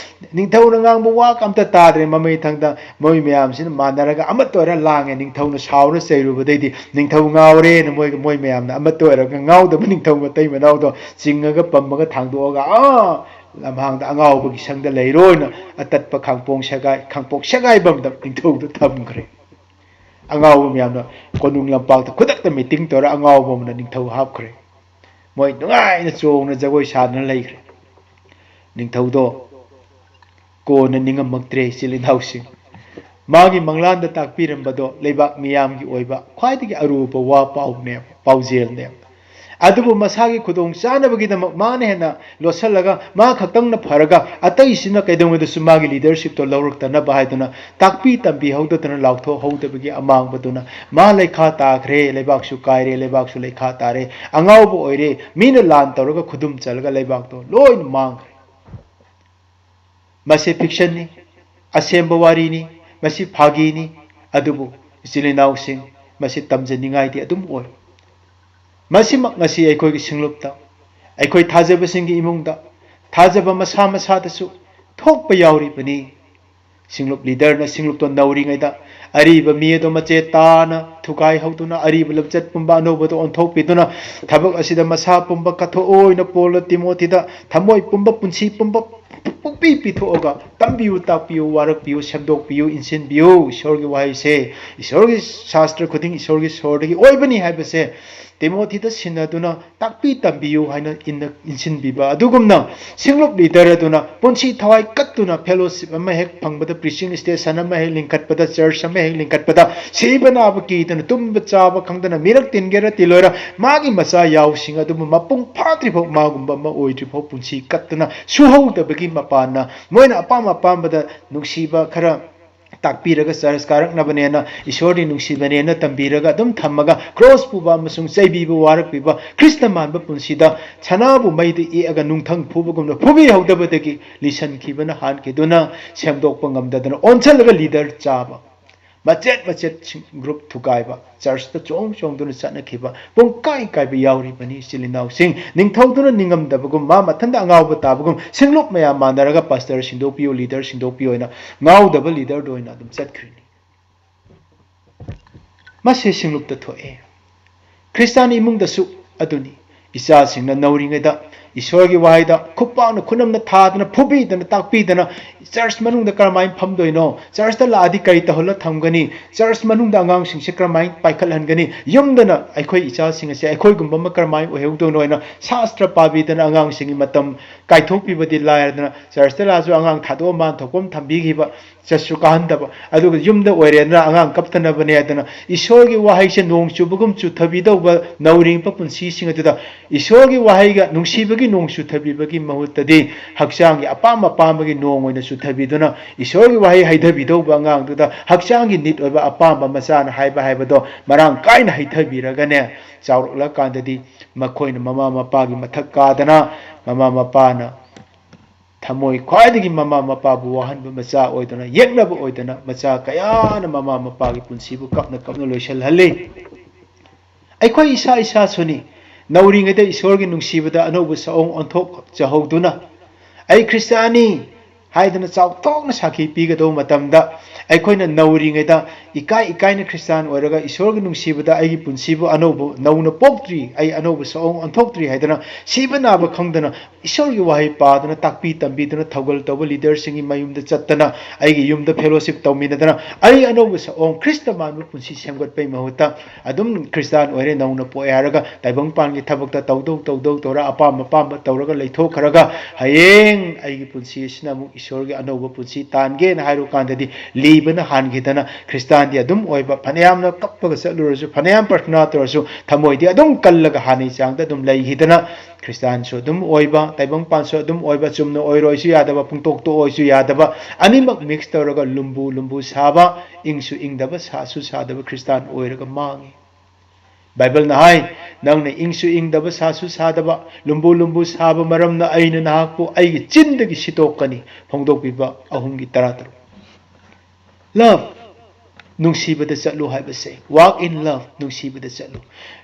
ꯅꯤꯡꯊꯧꯅ ꯉꯥꯡꯕ ꯋꯥ ꯑꯝꯇ ꯇꯥꯗ꯭ꯔꯦ꯫ ꯃꯃꯩ ꯊꯪꯗ ꯃꯣꯏ ꯃꯌꯥꯝꯁꯤꯅ ꯃꯥꯟꯅꯔꯒ ꯑꯃꯠꯇ ꯑꯣꯏꯔ ꯂꯥꯡꯉꯦ꯫ ꯅꯤꯡꯊꯧꯅ ꯁꯥꯎꯔ ꯆꯩꯔꯨꯕꯗꯩꯗꯤ ꯅꯤꯡꯊꯧ ꯉꯥꯎꯔꯦꯅ ꯃꯣꯏꯒ, ꯃꯣꯏ ꯃꯌꯥꯝꯅ ꯑꯃꯠꯇ ꯑꯣꯏꯔꯒ ꯉꯥꯎꯗꯕ ꯅꯤꯡꯊꯧ ꯃꯇꯩ ꯃꯅꯥꯎꯗꯣ ꯆꯤꯡꯉꯒ ꯄꯝꯃꯒ ꯊꯥꯡꯗꯣꯛꯑꯒ, ꯑꯥ, ꯂꯝꯍꯥꯡꯗ ꯑꯉꯥꯎꯕꯒꯤ ꯁꯪꯗ ꯂꯩꯔꯣꯅ ꯑꯇꯠꯄ ꯈꯥꯡꯄꯣꯡ ꯁꯦꯒꯥꯏ, ꯈꯥꯡꯄꯣꯛ ꯁꯦꯒꯥꯏꯕꯝꯗ ꯅꯤꯡꯊꯧꯗꯨ ꯊꯝꯈ꯭ꯔꯦ꯫ ꯑꯉꯥꯎꯕ ꯃꯌꯥꯝꯅ ꯀꯣꯅꯨꯡ ꯂꯝꯄꯥꯛꯇ ꯈꯨꯗꯛꯇ ꯃꯤꯇꯤꯡ ꯇꯧꯔ ꯑꯉꯥꯎꯕ ꯑꯃꯅ ꯅꯤꯡꯊꯧ ꯍꯥꯞꯈ꯭ꯔꯦ꯫ ꯃꯣꯏ ꯅꯨꯡꯉꯥꯏꯅ ꯆꯣꯡꯅ ꯖꯒꯣꯏ ꯁꯥꯗꯨꯅ ꯂꯩꯈ꯭ꯔꯦ꯫ ꯅꯤꯡꯊꯧꯗꯣ ꯀꯣꯟꯅ ꯅꯤꯡꯉꯝꯃꯛꯇ꯭ꯔꯦ ꯏꯆꯤꯜ ꯏꯅꯥꯎꯁꯤꯡ꯫ ꯃꯥꯒꯤ ꯃꯪꯂꯥꯟꯗ ꯇꯥꯛꯄꯤꯔꯝꯕꯗꯣ ꯂꯩꯕꯥꯛ ꯃꯤꯌꯥꯝꯒꯤ ꯑꯣꯏꯕ ꯈ꯭ꯋꯥꯏꯗꯒꯤ ꯑꯔꯨꯕ ꯋꯥ ꯄꯥꯎꯅꯦꯕ, ꯄꯥꯎꯖꯦꯜꯅꯦꯕ꯫ ꯑꯗꯨꯕꯨ ꯃꯁꯥꯒꯤ ꯈꯨꯗꯣꯡ ꯆꯥꯅꯕꯒꯤꯗꯃꯛ ꯃꯥꯅ ꯍꯦꯟꯅ ꯂꯣꯠꯁꯤꯜꯂꯒ ꯃꯥ ꯈꯛꯇꯪꯅ ꯐꯔꯒ ꯑꯇꯩꯁꯤꯅ ꯀꯩꯗꯧꯉꯩꯗꯁꯨ ꯃꯥꯒꯤ ꯂꯤꯗꯔꯁꯤꯞꯇꯣ ꯂꯧꯔꯛꯇꯅꯕ ꯍꯥꯏꯗꯨꯅ ꯇꯥꯛꯄꯤ ꯇꯝꯕꯤꯍꯧꯗꯗꯅ ꯂꯥꯎꯊꯣꯛꯍꯧꯗꯕꯒꯤ ꯑꯃꯥꯡꯕꯗꯨꯅ ꯃꯥ ꯂꯩꯈꯥ ꯇꯥꯈ꯭ꯔꯦ, ꯂꯩꯕꯥꯛꯁꯨ ꯀꯥꯏꯔꯦ, ꯂꯩꯕꯥꯛꯁꯨ ꯂꯩꯈꯥ ꯇꯥꯔꯦ, ꯑꯉꯥꯎꯕ ꯑꯣꯏꯔꯦ, ꯃꯤꯅ ꯂꯥꯟ ꯇꯧꯔꯒ ꯈꯨꯗꯨꯝ ꯆꯜꯂꯒ ꯂꯩꯕꯥꯛꯇꯣ ꯂꯣꯏꯅ ꯃꯥꯡꯈ꯭ꯔꯦ꯫ ꯃꯁꯤ ꯐꯤꯛꯁꯟꯅꯤ, ꯑꯁꯦꯡꯕ ꯋꯥꯔꯤꯅꯤ, ꯃꯁꯤ ꯐꯥꯒꯤꯅꯤ꯫ ꯑꯗꯨꯕꯨ ꯏꯆꯤꯜ ꯏꯅꯥꯎꯁꯤꯡ, ꯃꯁꯤ ꯇꯝꯖꯅꯤꯡꯉꯥꯏꯗꯤ ꯑꯗꯨꯝ ꯑꯣꯏ꯫ ꯃꯁꯤꯃꯛ ꯉꯁꯤ ꯑꯩꯈꯣꯏꯒꯤ ꯁꯤꯡꯂꯨꯞꯇ, ꯑꯩꯈꯣꯏ ꯊꯥꯖꯕꯁꯤꯡꯒꯤ ꯏꯃꯨꯡꯗ, ꯊꯥꯖꯕ ꯃꯁꯥ ꯃꯁꯥꯗꯁꯨ ꯊꯣꯛꯄ ꯌꯥꯎꯔꯤꯕꯅꯤ꯫ ꯁꯤꯡꯂꯨꯞ ꯂꯤꯗꯔꯅ ꯁꯤꯡꯂꯨꯞꯇꯣ ꯅꯧꯔꯤꯉꯩꯗ ꯑꯔꯤꯕ ꯃꯤ ꯑꯗꯣ ꯃꯆꯦꯠ ꯇꯥꯅ ꯊꯨꯒꯥꯏꯍꯧꯗꯨꯅ ꯑꯔꯤꯕ ꯂꯝꯆꯠ ꯄꯨꯝꯕ ꯑꯅꯧꯕꯗ ꯑꯣꯟꯊꯣꯛꯄꯤꯗꯨꯅ ꯊꯕꯛ ꯑꯁꯤꯗ ꯃꯁꯥ ꯄꯨꯝꯕ ꯀꯠꯊꯣꯛꯑꯣ ꯍꯥꯏꯅ ꯄꯣꯜꯂ ꯇꯤꯃꯣꯊꯤꯗ ꯊꯃꯣꯏ ꯄꯨꯝꯕ, ꯄꯨꯟꯁꯤ ꯄꯨꯝꯕ ꯄꯨꯡꯄꯤ ꯄꯤꯊꯣꯛꯑꯒ ꯇꯝꯕꯤꯌꯨ, ꯇꯥꯛꯄꯤꯌꯨ, ꯋꯥꯔꯛꯄꯤꯌꯨ, ꯁꯦꯝꯗꯣꯛꯄꯤꯌꯨ, ꯏꯟꯁꯤꯟꯕꯤꯌꯨ꯫ ꯏꯁꯣꯔꯒꯤ ꯋꯥꯍꯩꯁꯦ, ꯏꯁꯣꯔꯒꯤ ꯁꯥꯁꯇ꯭ꯔ ꯈꯨꯗꯤꯡ ꯏꯁꯣꯔꯒꯤ ꯁꯣꯔꯗꯒꯤ ꯑꯣꯏꯕꯅꯤ ꯍꯥꯏꯕꯁꯦ ꯇꯤꯃꯣꯊꯤꯗ ꯁꯤꯟꯅꯗꯨꯅ ꯇꯥꯛꯄꯤ ꯇꯝꯕꯤꯌꯨ ꯍꯥꯏꯅ ꯏꯟꯅ-, ꯏꯟꯁꯤꯟꯕꯤꯕ꯫ ꯑꯗꯨꯒꯨꯝꯅ ꯁꯤꯡꯂꯨꯞ ꯂꯤꯗꯔ ꯑꯗꯨꯅ ꯄꯨꯟꯁꯤ ꯊꯋꯥꯏ ꯀꯠꯇꯨꯅ ꯐꯦꯂꯣꯁꯤꯞ ꯑꯃ ꯍꯦꯛ ꯐꯪꯕꯗ, ꯄ꯭ꯔꯤꯆꯤꯡ ꯁ꯭ꯇꯦꯁꯟ ꯑꯃ ꯍꯦꯛ ꯂꯤꯡꯈꯠꯄꯗ, ꯆꯔꯆ ꯑꯃ ꯍꯦꯛ ꯂꯤꯡꯈꯠꯄꯗ, ꯁꯤꯕ ꯅꯥꯕ ꯀꯤꯗꯅ, ꯇꯨꯝꯕ ꯆꯥꯕ ꯈꯪꯗꯅ, ꯃꯤꯔꯛ ꯇꯤꯟꯒꯦꯔꯥ ꯇꯤꯜꯂꯣꯏꯔꯥ, ꯃꯥꯒꯤ ꯃꯆꯥ ꯌꯥꯎꯁꯤꯡ ꯑꯗꯨꯕꯨ ꯃꯄꯨꯡ ꯐꯥꯗ꯭ꯔꯤꯐꯥꯎ, ꯃꯥꯒꯨꯝꯕ ꯑꯃ ꯑꯣꯏꯗ꯭ꯔꯤꯐꯥꯎ ꯄꯨꯟꯁꯤ ꯀꯠꯇꯨꯅ ꯁꯨꯍꯧꯗꯕꯒꯤ ꯃꯄꯥꯟꯅ, ꯃꯣꯏꯅ ꯑꯄꯥꯝ ꯑꯄꯥꯝꯕꯗ ꯅꯨꯡꯁꯤꯕ ꯈꯔ ꯇꯥꯛꯄꯤꯔꯒ ꯆꯔꯆ ꯀꯥꯔꯛꯅꯕꯅꯦꯅ, ꯏꯁꯣꯔꯗꯤ ꯅꯨꯡꯁꯤꯕꯅꯦꯅ ꯇꯝꯕꯤꯔꯒ ꯑꯗꯨꯝ ꯊꯝꯃꯒ, ꯀ꯭ꯔꯣꯁ ꯄꯨꯕ ꯑꯃꯁꯨꯡ ꯆꯩꯕꯤꯕ, ꯋꯥꯔꯛꯄꯤꯕ, ꯈ꯭ꯔꯤꯁꯇ ꯃꯥꯟꯕ ꯄꯨꯟꯁꯤꯗ ꯁꯅꯥꯕꯨ ꯃꯩꯗ ꯌꯦꯛꯑꯒ ꯅꯨꯡꯊꯪ ꯐꯨꯕꯒꯨꯝꯅ ꯐꯨꯕꯤꯍꯧꯗꯕꯗꯒꯤ ꯂꯤꯁꯟꯈꯤꯕꯅ ꯍꯥꯟꯈꯤꯗꯨꯅ ꯁꯦꯝꯗꯣꯛꯄ ꯉꯝꯗꯗꯅ ꯑꯣꯟꯁꯤꯜꯂꯒ ꯂꯤꯗꯔ ꯆꯥꯕ, ꯃꯆꯦꯠ ꯃꯆꯦꯠ ꯒ꯭ꯔꯨꯞ ꯊꯨꯒꯥꯏꯕ, ꯆꯔꯆꯇ ꯆꯣꯡ ꯆꯣꯡꯗꯨꯅ ꯆꯠꯅꯈꯤꯕ, ꯄꯨꯡꯀꯥꯏ ꯀꯥꯏꯕ ꯌꯥꯎꯔꯤꯕꯅꯤ꯫ ꯏꯆꯤꯜ ꯏꯅꯥꯎꯁꯤꯡ, ꯅꯤꯡꯊꯧꯗꯨꯅ ꯅꯤꯡꯉꯝꯗꯕꯒꯨꯝ, ꯃꯥ ꯃꯊꯟꯇ ꯑꯉꯥꯎꯕ ꯇꯥꯕꯒꯨꯝ, ꯁꯤꯡꯂꯨꯞ ꯃꯌꯥꯝ ꯃꯥꯟꯅꯔꯒ ꯄꯥꯁꯇꯔ ꯁꯤꯟꯗꯣꯛꯄꯤꯌꯨ, ꯂꯤꯗꯔ ꯁꯤꯟꯗꯣꯛꯄꯤꯌꯨ ꯍꯥꯏꯅ ꯉꯥꯎꯗꯕ ꯂꯤꯗꯔꯗ ꯑꯣꯏꯅ ꯑꯗꯨꯝ ꯆꯠꯈ꯭ꯔꯤꯅꯤ꯫ ꯃꯁꯤ ꯁꯤꯡꯂꯨꯞꯇ ꯊꯣꯛꯑꯦ꯫ ꯈ꯭ꯔꯤꯁꯇꯥꯟ ꯏꯃꯨꯡꯗꯁꯨ ꯑꯗꯨꯅꯤ꯫ ꯏꯆꯥꯁꯤꯡꯅ ꯅꯧꯔꯤꯉꯩꯗ ꯏꯁꯣꯔꯒꯤ ꯋꯥꯍꯩꯗ ꯈꯨꯄꯥꯛꯅ ꯈꯨꯅꯝꯅ ꯊꯥꯗꯅ, ꯐꯨꯕꯤꯗꯅ, ꯇꯥꯛꯄꯤꯗꯅ, ꯆꯔꯆ ꯃꯅꯨꯡꯗ ꯀꯔꯝꯍꯥꯏꯅ ꯐꯝꯗꯣꯏꯅꯣ, ꯆꯔꯆꯇ ꯂꯥꯛꯑꯗꯤ ꯀꯔꯤ ꯇꯧꯍꯜꯂ ꯊꯝꯒꯅꯤ, ꯆꯔꯆ ꯃꯅꯨꯡꯗ ꯑꯉꯥꯡꯁꯤꯡꯁꯦ ꯀꯔꯝꯍꯥꯏꯅ ꯄꯥꯏꯈꯠꯍꯟꯒꯅꯤ, ꯌꯨꯝꯗꯅ ꯑꯩꯈꯣꯏ ꯏꯆꯥꯁꯤꯡ ꯑꯁꯦ ꯑꯩꯈꯣꯏꯒꯨꯝꯕ ꯑꯃ ꯀꯔꯝꯍꯥꯏꯅ ꯑꯣꯏꯍꯧꯗꯣꯏꯅꯣ ꯍꯥꯏꯅ ꯁꯥꯁꯇ꯭ꯔ ꯄꯥꯕꯤꯗꯅ ꯑꯉꯥꯡꯁꯤꯡꯒꯤ ꯃꯇꯝ ꯀꯥꯏꯊꯣꯛꯄꯤꯕꯗꯤ ꯂꯥꯏꯔꯗꯅ, ꯆꯔꯆꯇ ꯂꯥꯛꯑꯁꯨ ꯑꯉꯥꯡ ꯊꯥꯗꯣꯛꯑ ꯃꯥꯟ ꯊꯣꯛꯄ ꯑꯃ ꯊꯝꯕꯤꯈꯤꯕ, ꯆꯠꯁꯨ ꯀꯥꯍꯟꯗꯕ, ꯑꯗꯨꯒ ꯌꯨꯝꯗ ꯑꯣꯏꯔꯦꯗꯅ ꯑꯉꯥꯡ ꯀꯞꯇꯅꯕꯅꯦ ꯍꯥꯏꯗꯅ ꯏꯁꯣꯔꯒꯤ ꯋꯥꯍꯩꯁꯦ ꯅꯣꯡ ꯆꯨꯕꯒꯨꯝ ꯆꯨꯊꯕꯤꯗꯧꯕ ꯅꯧꯔꯤꯕ ꯄꯨꯟꯁꯤꯁꯤꯡ ꯑꯗꯨꯗ ꯏꯁꯣꯔꯒꯤ ꯋꯥꯍꯩꯒ ꯅꯨꯡꯁꯤꯕꯒꯤ ꯅꯣꯡ ꯆꯨꯊꯕꯤꯕꯒꯤ ꯃꯍꯨꯠꯇꯗꯤ ꯍꯛꯆꯥꯡꯒꯤ ꯑꯄꯥꯝ ꯑꯄꯥꯝꯕꯒꯤ ꯅꯣꯡ ꯑꯣꯏꯅ ꯆꯨꯊꯕꯤꯗꯨꯅ ꯏꯁꯣꯔꯒꯤ ꯋꯥꯍꯩ ꯍꯩꯊꯕꯤꯗꯧꯕ ꯑꯉꯥꯡꯗꯨꯗ ꯍꯛꯆꯥꯡꯒꯤ ꯅꯤꯠ ꯑꯣꯏꯕ ꯑꯄꯥꯝꯕ ꯃꯆꯥꯅ ꯍꯥꯏꯕ ꯍꯥꯏꯕꯗꯣ ꯃꯔꯥꯡ ꯀꯥꯏꯅ ꯍꯩꯊꯕꯤꯔꯒꯅꯦ, ꯆꯥꯎꯔꯛꯂꯀꯥꯟꯗꯗꯤ ꯃꯈꯣꯏꯅ ꯃꯃꯥ ꯃꯄꯥꯒꯤ ꯃꯊꯛ ꯀꯥꯗꯅ ꯃꯃꯥ ꯃꯄꯥꯅ ꯊꯃꯣꯏ ꯈ꯭ꯋꯥꯏꯗꯒꯤ ꯃꯃꯥ ꯃꯄꯥꯕꯨ ꯋꯥꯍꯟꯕ ꯃꯆꯥ ꯑꯣꯏꯗꯅ, ꯌꯦꯛꯅꯕ ꯑꯣꯏꯗꯅ, ꯃꯆꯥ ꯀꯌꯥꯅ ꯃꯃꯥ ꯃꯄꯥꯒꯤ ꯄꯨꯟꯁꯤꯕꯨ ꯀꯞꯅ ꯀꯞꯅ ꯂꯣꯏꯁꯤꯜꯍꯜꯂꯤ꯫ ꯑꯩꯈꯣꯏ ꯏꯁꯥ ꯏꯁꯥꯁꯨꯅꯤ, ꯅꯧꯔꯤꯉꯩꯗ ꯏꯁꯣꯔꯒꯤ ꯅꯨꯡꯁꯤꯕꯗ ꯑꯅꯧꯕ ꯁꯑꯣꯡ ꯑꯣꯟꯊꯣꯛꯆꯍꯧꯗꯨꯅ, "ꯑꯩ ꯈ꯭ꯔꯤꯁꯇꯥꯅꯤ" ꯍꯥꯏꯗꯅ ꯆꯥꯎꯊꯣꯛꯅ ꯁꯥꯈꯤ ꯄꯤꯒꯗꯧꯕ ꯃꯇꯝꯗ, ꯑꯩꯈꯣꯏꯅ ꯅꯧꯔꯤꯉꯩꯗ ꯏꯀꯥꯏ ꯏꯀꯥꯏꯅ ꯈ꯭ꯔꯤꯁꯇꯥꯟ ꯑꯣꯏꯔꯒ ꯏꯁꯣꯔꯒꯤ ꯅꯨꯡꯁꯤꯕꯗ "ꯑꯩꯒꯤ ꯄꯨꯟꯁꯤꯕꯨ ꯑꯅꯧꯕ, ꯅꯧꯅ ꯄꯣꯛꯇ꯭ꯔꯤ, ꯑꯩ ꯑꯅꯧꯕ ꯁꯑꯣꯡ ꯑꯣꯟꯊꯣꯛꯇ꯭ꯔꯤ" ꯍꯥꯏꯗꯅ ꯁꯤꯕ ꯅꯥꯕ ꯈꯪꯗꯅ ꯏꯁꯣꯔꯒꯤ ꯋꯥꯍꯩ ꯄꯥꯗꯅ, ꯇꯥꯛꯄꯤ ꯇꯝꯕꯤꯗꯅ, ꯊꯧꯒꯜ ꯇꯧꯕ ꯂꯤꯗꯔꯁꯤꯡꯒꯤ ꯃꯌꯨꯝꯗ ꯆꯠꯇꯅ, ꯑꯩꯒꯤ ꯌꯨꯝꯗ ꯐꯦꯂꯣꯁꯤꯞ ꯇꯧꯃꯤꯟꯅꯗꯅ, ꯑꯩ ꯑꯅꯧꯕ ꯁꯑꯣꯡ ꯈ꯭ꯔꯤꯁꯇ ꯃꯥꯟꯕ ꯄꯨꯟꯁꯤ ꯁꯦꯝꯒꯠꯄꯩ ꯃꯍꯨꯠꯇ, ꯑꯗꯨꯝ ꯈ꯭ꯔꯤꯁꯇꯥꯟ ꯑꯣꯏꯔꯦ, ꯅꯧꯅ ꯄꯣꯛꯑꯦ ꯍꯥꯏꯔꯒ ꯇꯥꯏꯕꯪꯄꯥꯟꯒꯤ ꯊꯕꯛꯇ ꯇꯧꯗꯧ ꯇꯧꯗꯧ ꯇꯧꯔ, ꯑꯄꯥꯝ ꯑꯄꯥꯝꯕ ꯇꯧꯔꯒ ꯂꯩꯊꯣꯛꯈ꯭ꯔꯒ, ꯍꯌꯦꯡ ꯑꯩꯒꯤ ꯄꯨꯟꯁꯤ ꯑꯁꯤꯅ ꯑꯃꯨꯛ ꯏꯁꯣꯔꯒꯤ ꯑꯅꯧꯕ ꯄꯨꯟꯁꯤ ꯇꯥꯟꯒꯦꯅ ꯍꯥꯏꯔꯨ ꯀꯥꯟꯗꯗꯤ, ꯂꯤꯕꯅ ꯍꯥꯟꯈꯤꯗꯅ ꯈ꯭ꯔꯤꯁꯇꯥꯟꯗꯤ ꯑꯗꯨꯝ ꯑꯣꯏꯕ, ꯐꯅꯌꯥꯝꯅ ꯀꯞꯄꯒ ꯆꯠꯂꯨꯔꯁꯨ, ꯐꯅꯌꯥꯝ ꯄ꯭ꯔꯊꯅꯥ ꯇꯧꯔꯁꯨ, ꯊꯃꯣꯏꯗꯤ ꯑꯗꯨꯝ ꯀꯜꯂꯒ ꯍꯥꯟꯅꯩ ꯆꯥꯡꯗ ꯑꯗꯨꯝ ꯂꯩꯈꯤꯗꯅ, ꯈ꯭ꯔꯤꯁꯇꯥꯟꯁꯨ ꯑꯗꯨꯝ ꯑꯣꯏꯕ, ꯇꯥꯏꯕꯪꯄꯥꯟꯁꯨ ꯑꯗꯨꯝ ꯑꯣꯏꯕ, ꯆꯨꯝꯅ ꯑꯣꯏꯔꯣꯏꯁꯨ ꯌꯥꯗꯕ, ꯄꯨꯡꯇꯣꯛꯇ ꯑꯣꯏꯁꯨ ꯌꯥꯗꯕ, ꯑꯅꯤꯃꯛ ꯃꯤꯛꯁ ꯇꯧꯔꯒ ꯂꯨꯝꯕꯨ ꯂꯨꯝꯕꯨ ꯁꯥꯕ, ꯏꯪꯁꯨ ꯏꯪꯗꯕ, ꯁꯥꯁꯨ ꯁꯥꯗꯕ ꯈ꯭ꯔꯤꯁꯇꯥꯟ ꯑꯣꯏꯔꯒ ꯃꯥꯡꯉꯤ꯫ ꯕꯥꯏꯕꯜꯅ ꯍꯥꯏ, "ꯅꯪꯅ ꯏꯪꯁꯨ ꯏꯪꯗꯕ, ꯁꯥꯁꯨ ꯁꯥꯗꯕ, ꯂꯨꯝꯕꯨ ꯂꯨꯝꯕꯨ ꯁꯥꯕ ꯃꯔꯝꯅ ꯑꯩꯅ ꯅꯍꯥꯛꯄꯨ ꯑꯩꯒꯤ ꯆꯤꯟꯗꯒꯤ ꯁꯤꯠꯇꯣꯛꯀꯅꯤ"꯫ ꯐꯣꯡꯗꯣꯛꯄꯤꯕ ꯑꯍꯨꯝꯒꯤ ꯇꯔꯥꯇꯔꯨꯛ꯫ Love, ꯅꯨꯡꯁꯤꯕꯗ ꯆꯠꯂꯨ ꯍꯥꯏꯕꯁꯦ, walk in love, ꯅꯨꯡꯁꯤꯕꯗ ꯆꯠꯂꯨ꯫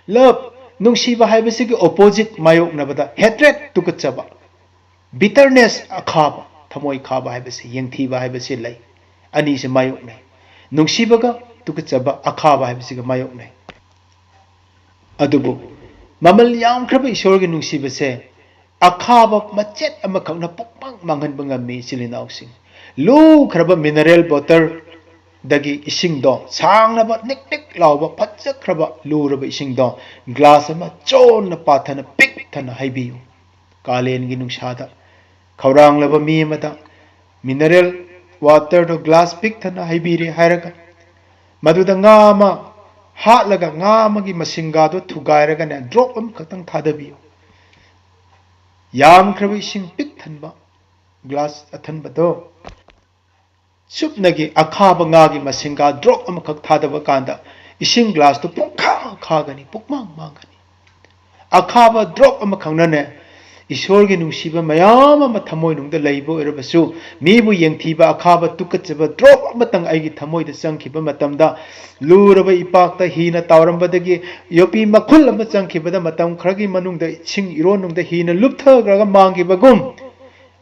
Love, ꯅꯨꯡꯁꯤꯕ ꯍꯥꯏꯕꯁꯤꯒꯤ opposite, ꯃꯥꯌꯣꯛꯅꯕꯗ hatred, ꯇꯨꯀꯠꯆꯕ, bitterness, ꯑꯈꯥꯕ, ꯊꯃꯣꯏ ꯈꯥꯕ ꯍꯥꯏꯕꯁꯤ, ꯌꯦꯡꯊꯤꯕ ꯍꯥꯏꯕꯁꯤ ꯂꯩ꯫ ꯑꯅꯤꯁꯤ ꯃꯥꯌꯣꯛꯅꯩ꯫ ꯅꯨꯡꯁꯤꯕꯒ ꯇꯨꯀꯠꯆꯕ, ꯑꯈꯥꯕ ꯍꯥꯏꯕꯁꯤꯒ ꯃꯥꯌꯣꯛꯅꯩ꯫ ꯑꯗꯨꯕꯨ ꯃꯃꯜ ꯌꯥꯝꯈ꯭ꯔꯕ ꯏꯁꯣꯔꯒꯤ ꯅꯨꯡꯁꯤꯕꯁꯦ ꯑꯈꯥꯕ ꯃꯆꯦꯠ ꯑꯃꯈꯛꯅ ꯄꯨꯝꯃꯥꯡ ꯃꯥꯡꯍꯟꯕ ꯉꯝꯃꯤ, ꯏꯆꯤꯜ ꯏꯅꯥꯎꯁꯤꯡ꯫ ꯂꯨꯈ꯭ꯔꯕ mineral water ꯗꯒꯤ ꯏꯁꯤꯡꯗꯣ, ꯁꯥꯡꯂꯕ, ꯅꯤꯛ ꯅꯤꯛ ꯂꯥꯎꯕ, ꯐꯖꯈ꯭ꯔꯕ, ꯂꯨꯔꯕ ꯏꯁꯤꯡꯗꯣ glass ꯑꯃ ꯆꯣꯟꯅ ꯄꯥꯊꯅ ꯄꯤꯛ ꯊꯟꯅ ꯍꯩꯕꯤꯌꯨ꯫ ꯀꯥꯂꯦꯟꯒꯤ ꯅꯨꯡꯁꯥꯗ ꯈꯧꯔꯥꯡꯂꯕ ꯃꯤ ꯑꯃꯗ mineral water ꯗꯣ glass ꯄꯤꯛ ꯊꯟꯅ ꯍꯩꯕꯤꯔꯦ ꯍꯥꯏꯔꯒ, ꯃꯗꯨꯗ ꯉꯥ ꯑꯃ ꯍꯥꯠꯂꯒ, ꯉꯥ ꯑꯃꯒꯤ ꯃꯁꯤꯡꯒꯥꯗꯣ ꯊꯨꯒꯥꯏꯔꯒꯅꯦ, drop ꯑꯃꯈꯛꯇꯪ ꯊꯥꯗꯕꯤꯌꯨ꯫ ꯌꯥꯝꯈ꯭ꯔꯕ ꯏꯁꯤꯡ ꯄꯤꯛ ꯊꯟꯕ glass ꯑꯊꯟꯕꯗꯣ, ꯁꯨꯞꯅꯒꯤ ꯑꯈꯥꯕ ꯉꯥꯒꯤ ꯃꯁꯤꯡꯒꯥ drop ꯑꯃꯈꯛ ꯊꯥꯗꯕ ꯀꯥꯟꯗ, ꯏꯁꯤꯡ glass ꯇꯨ ꯄꯨꯡꯈꯥ ꯈꯥꯒꯅꯤ, ꯄꯨꯡꯃꯥꯡ ꯃꯥꯡꯒꯅꯤ꯫ ꯑꯈꯥꯕ drop ꯑꯃꯈꯛꯅꯅꯦ, ꯏꯁꯣꯔꯒꯤ ꯅꯨꯡꯁꯤꯕ ꯃꯌꯥꯝ ꯑꯃ ꯊꯃꯣꯏꯅꯨꯡꯗ ꯂꯩꯕ ꯑꯣꯏꯔꯕꯁꯨ, ꯃꯤꯕꯨ ꯌꯦꯡꯊꯤꯕ ꯑꯈꯥꯕ ꯇꯨꯀꯠꯆꯕ drop ꯑꯃꯇꯪ ꯑꯩꯒꯤ ꯊꯃꯣꯏꯗ ꯆꯪꯈꯤꯕ ꯃꯇꯝꯗ, ꯂꯨꯔꯕ ꯏꯄꯥꯛꯇ ꯍꯤꯅ ꯇꯥꯎꯔꯝꯕꯗꯒꯤ ꯌꯣꯠꯄꯤ ꯃꯈꯨꯜ ꯑꯃ ꯆꯪꯈꯤꯕꯗ, ꯃꯇꯝ ꯈꯔꯒꯤ ꯃꯅꯨꯡꯗ ꯏꯁꯤꯡ ꯏꯔꯣꯟꯅꯨꯡꯗ ꯍꯤꯅ ꯂꯨꯞꯊꯈ꯭ꯔꯒ ꯃꯥꯡꯈꯤꯕꯒꯨꯝ,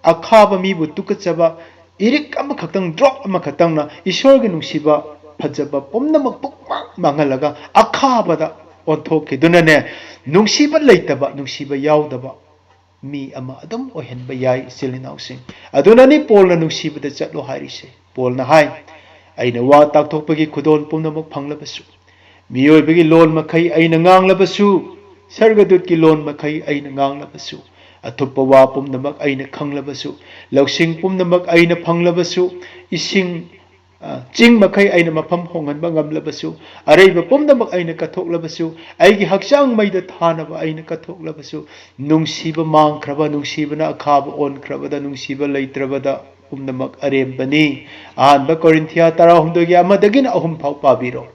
ꯑꯈꯥꯕ ꯃꯤꯕꯨ ꯇꯨꯀꯠꯆꯕ ꯏꯔꯤꯛ ꯑꯃꯈꯛꯇꯪ, drop ꯑꯃꯈꯛꯇꯪꯅ ꯏꯁꯣꯔꯒꯤ ꯅꯨꯡꯁꯤꯕ ꯐꯖꯕ ꯄꯨꯝꯅꯃꯛ ꯄꯨꯡꯃꯥꯡ ꯃꯥꯡꯍꯜꯂꯒ, ꯑꯈꯥꯕꯗ ꯑꯣꯟꯊꯣꯛꯈꯤꯗꯨꯅꯅꯦ, ꯅꯨꯡꯁꯤꯕ ꯂꯩꯇꯕ, ꯅꯨꯡꯁꯤꯕ ꯌꯥꯎꯗꯕ ꯃꯤ ꯑꯃ ꯑꯗꯨꯝ ꯑꯣꯏꯍꯟꯕ ꯌꯥꯏ, ꯏꯆꯤꯜ ꯏꯅꯥꯎꯁꯤꯡ꯫ ꯑꯗꯨꯅꯅꯤ ꯄꯣꯜꯅ ꯅꯨꯡꯁꯤꯕꯗ ꯆꯠꯂꯣ ꯍꯥꯏꯔꯤꯁꯦ꯫ ꯄꯣꯜꯅ ꯍꯥꯏ, "ꯑꯩꯅ ꯋꯥ ꯇꯥꯛꯊꯣꯛꯄꯒꯤ ꯈꯨꯗꯣꯜ ꯄꯨꯝꯅꯃꯛ ꯐꯪꯂꯕꯁꯨ, ꯃꯤꯑꯣꯏꯕꯒꯤ ꯂꯣꯟ ꯃꯈꯩ ꯑꯩꯅ ꯉꯥꯡꯂꯕꯁꯨ, ꯁꯔꯒꯗꯨꯠꯀꯤ ꯂꯣꯟ ꯃꯈꯩ ꯑꯩꯅ ꯉꯥꯡꯂꯕꯁꯨ, ꯑꯊꯨꯞꯄ ꯋꯥ ꯄꯨꯝꯅꯃꯛ ꯑꯩꯅ ꯈꯪꯂꯕꯁꯨ, ꯂꯧꯁꯤꯡ ꯄꯨꯝꯅꯃꯛ ꯑꯩꯅ ꯐꯪꯂꯕꯁꯨ, ꯏꯁꯤꯡ, ꯑ, ꯆꯤꯡ ꯃꯈꯩ ꯑꯩꯅ ꯃꯐꯝ ꯍꯣꯡꯍꯟꯕ ꯉꯝꯂꯕꯁꯨ, ꯑꯔꯩꯕ ꯄꯨꯝꯅꯃꯛ ꯑꯩꯅ ꯀꯠꯊꯣꯛꯂꯕꯁꯨ, ꯑꯩꯒꯤ ꯍꯛꯆꯥꯡ ꯃꯩꯗ ꯊꯥꯅꯕ ꯑꯩꯅ ꯀꯠꯊꯣꯛꯂꯕꯁꯨ, ꯅꯨꯡꯁꯤꯕ ꯃꯥꯡꯈ꯭ꯔꯕ, ꯅꯨꯡꯁꯤꯕꯅ ꯑꯈꯥꯕ ꯑꯣꯟꯈ꯭ꯔꯕꯗ, ꯅꯨꯡꯁꯤꯕ ꯂꯩꯇ꯭ꯔꯕꯗ, ꯄꯨꯝꯅꯃꯛ ꯑꯔꯦꯝꯕꯅꯤ"꯫ ꯑꯍꯥꯟꯕ ꯀꯣꯔꯤꯟꯊꯤꯌꯥ ꯇꯔꯥꯍꯨꯝꯗꯣꯏꯒꯤ ꯑꯃꯗꯒꯤꯅ ꯑꯍꯨꯝ ꯐꯥꯎ ꯄꯥꯕꯤꯔꯣ꯫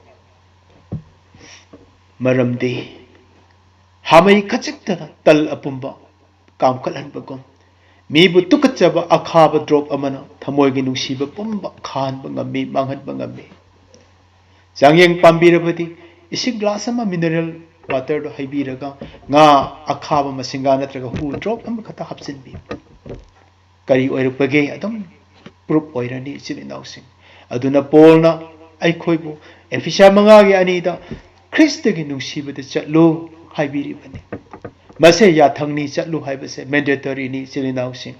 ꯃꯔꯝꯗꯤ ꯍꯥꯃꯩ ꯈꯖꯤꯛꯇꯅ ꯇꯜ ꯑꯄꯨꯝꯕ ꯀꯥꯝꯈꯠꯍꯟꯕꯒꯨꯝ, ꯃꯤꯕꯨ ꯇꯨꯀꯠꯆꯕ ꯑꯈꯥꯕ drop ꯑꯃꯅ ꯊꯃꯣꯏꯒꯤ ꯅꯨꯡꯁꯤꯕ ꯄꯨꯝꯕ ꯈꯥꯍꯟꯕ ꯉꯝꯃꯤ, ꯃꯥꯡꯍꯟꯕ ꯉꯝꯃꯤ꯫ ꯆꯥꯡꯌꯦꯡ ꯄꯥꯝꯕꯤꯔꯕꯗꯤ, ꯏꯁꯤꯡ glass ꯑꯃ mineral water ꯗꯣ ꯍꯩꯕꯤꯔꯒ, ꯉꯥ ꯑꯈꯥꯕ ꯃꯁꯤꯡꯒꯥ ꯅꯠꯇ꯭ꯔꯒ ꯍꯨ drop ꯑꯃꯈꯛꯇ ꯍꯥꯞꯆꯤꯟꯕꯤꯌꯨ꯫ ꯀꯔꯤ ꯑꯣꯏꯔꯛꯄꯒꯦ? ꯑꯗꯨꯝ proof ꯑꯣꯏꯔꯅꯤ, ꯏꯆꯤꯜ ꯏꯅꯥꯎꯁꯤꯡ꯫ ꯑꯗꯨꯅ ꯄꯣꯜꯅ ꯑꯩꯈꯣꯏꯕꯨ ꯑꯦꯐꯤꯁꯥ ꯃꯉꯥꯒꯤ ꯑꯅꯤꯗ "ꯈ꯭ꯔꯤꯁꯇꯒꯤ ꯅꯨꯡꯁꯤꯕꯗ ꯆꯠꯂꯨ" ꯍꯥꯏꯕꯤꯔꯤꯕꯅꯤ꯫ ꯃꯁꯦ ꯌꯥꯊꯪꯅꯤ, ꯆꯠꯂꯨ ꯍꯥꯏꯕꯁꯦ mandatoryꯅꯤ, ꯏꯆꯤꯜ ꯏꯅꯥꯎꯁꯤꯡ꯫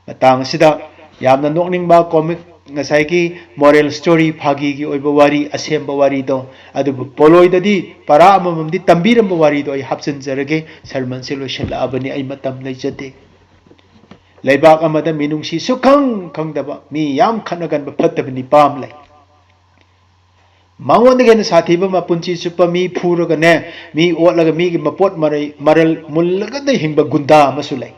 ꯃꯇꯥꯡ ꯑꯁꯤꯗ ꯌꯥꯝꯅ ꯅꯣꯛꯅꯤꯡꯕ comic, ꯉꯁꯥꯏꯒꯤ moral story, ꯐꯥꯒꯤꯒꯤ ꯑꯣꯏꯕ ꯋꯥꯔꯤ, ꯑꯁꯦꯡꯕ ꯋꯥꯔꯤꯗꯣ, ꯑꯗꯨꯕꯨ ꯄꯣꯂꯣꯏꯗꯗꯤ ꯄꯔꯥ ꯑꯃꯃꯝꯗꯤ ꯇꯝꯕꯤꯔꯝꯕ ꯋꯥꯔꯤꯗꯣ ꯑꯩ ꯍꯥꯞꯆꯤꯟꯖꯔꯒꯦ꯫ Sermonꯁꯦ ꯂꯣꯏꯁꯤꯜꯂꯛꯑꯕꯅꯤ, ꯑꯩ ꯃꯇꯝ ꯂꯩꯖꯗꯦ꯫ ꯂꯩꯕꯥꯛ ꯑꯃꯗ ꯃꯤꯅꯨꯡꯁꯤ ꯁꯨꯈꯪ ꯈꯪꯗꯕ, ꯃꯤ ꯌꯥꯝ ꯈꯠꯅꯒꯟꯕ ꯐꯠꯇꯕ ꯅꯤꯄꯥ ꯑꯃ ꯂꯩ꯫ ꯃꯉꯣꯟꯗꯒꯤ ꯍꯦꯟꯅ ꯁꯥꯊꯤꯕ ꯑꯃ, ꯄꯨꯟꯁꯤ ꯆꯨꯞꯄ ꯃꯤ ꯐꯨꯔꯒꯅꯦ, ꯃꯤ ꯑꯣꯠꯂꯒ ꯃꯤꯒꯤ ꯃꯄꯣꯠ ꯃꯔꯩ, ꯃꯔꯜ ꯃꯨꯜꯂꯒꯗ ꯍꯤꯡꯕ ꯒꯨꯟꯗꯥ ꯑꯃꯁꯨ ꯂꯩ꯫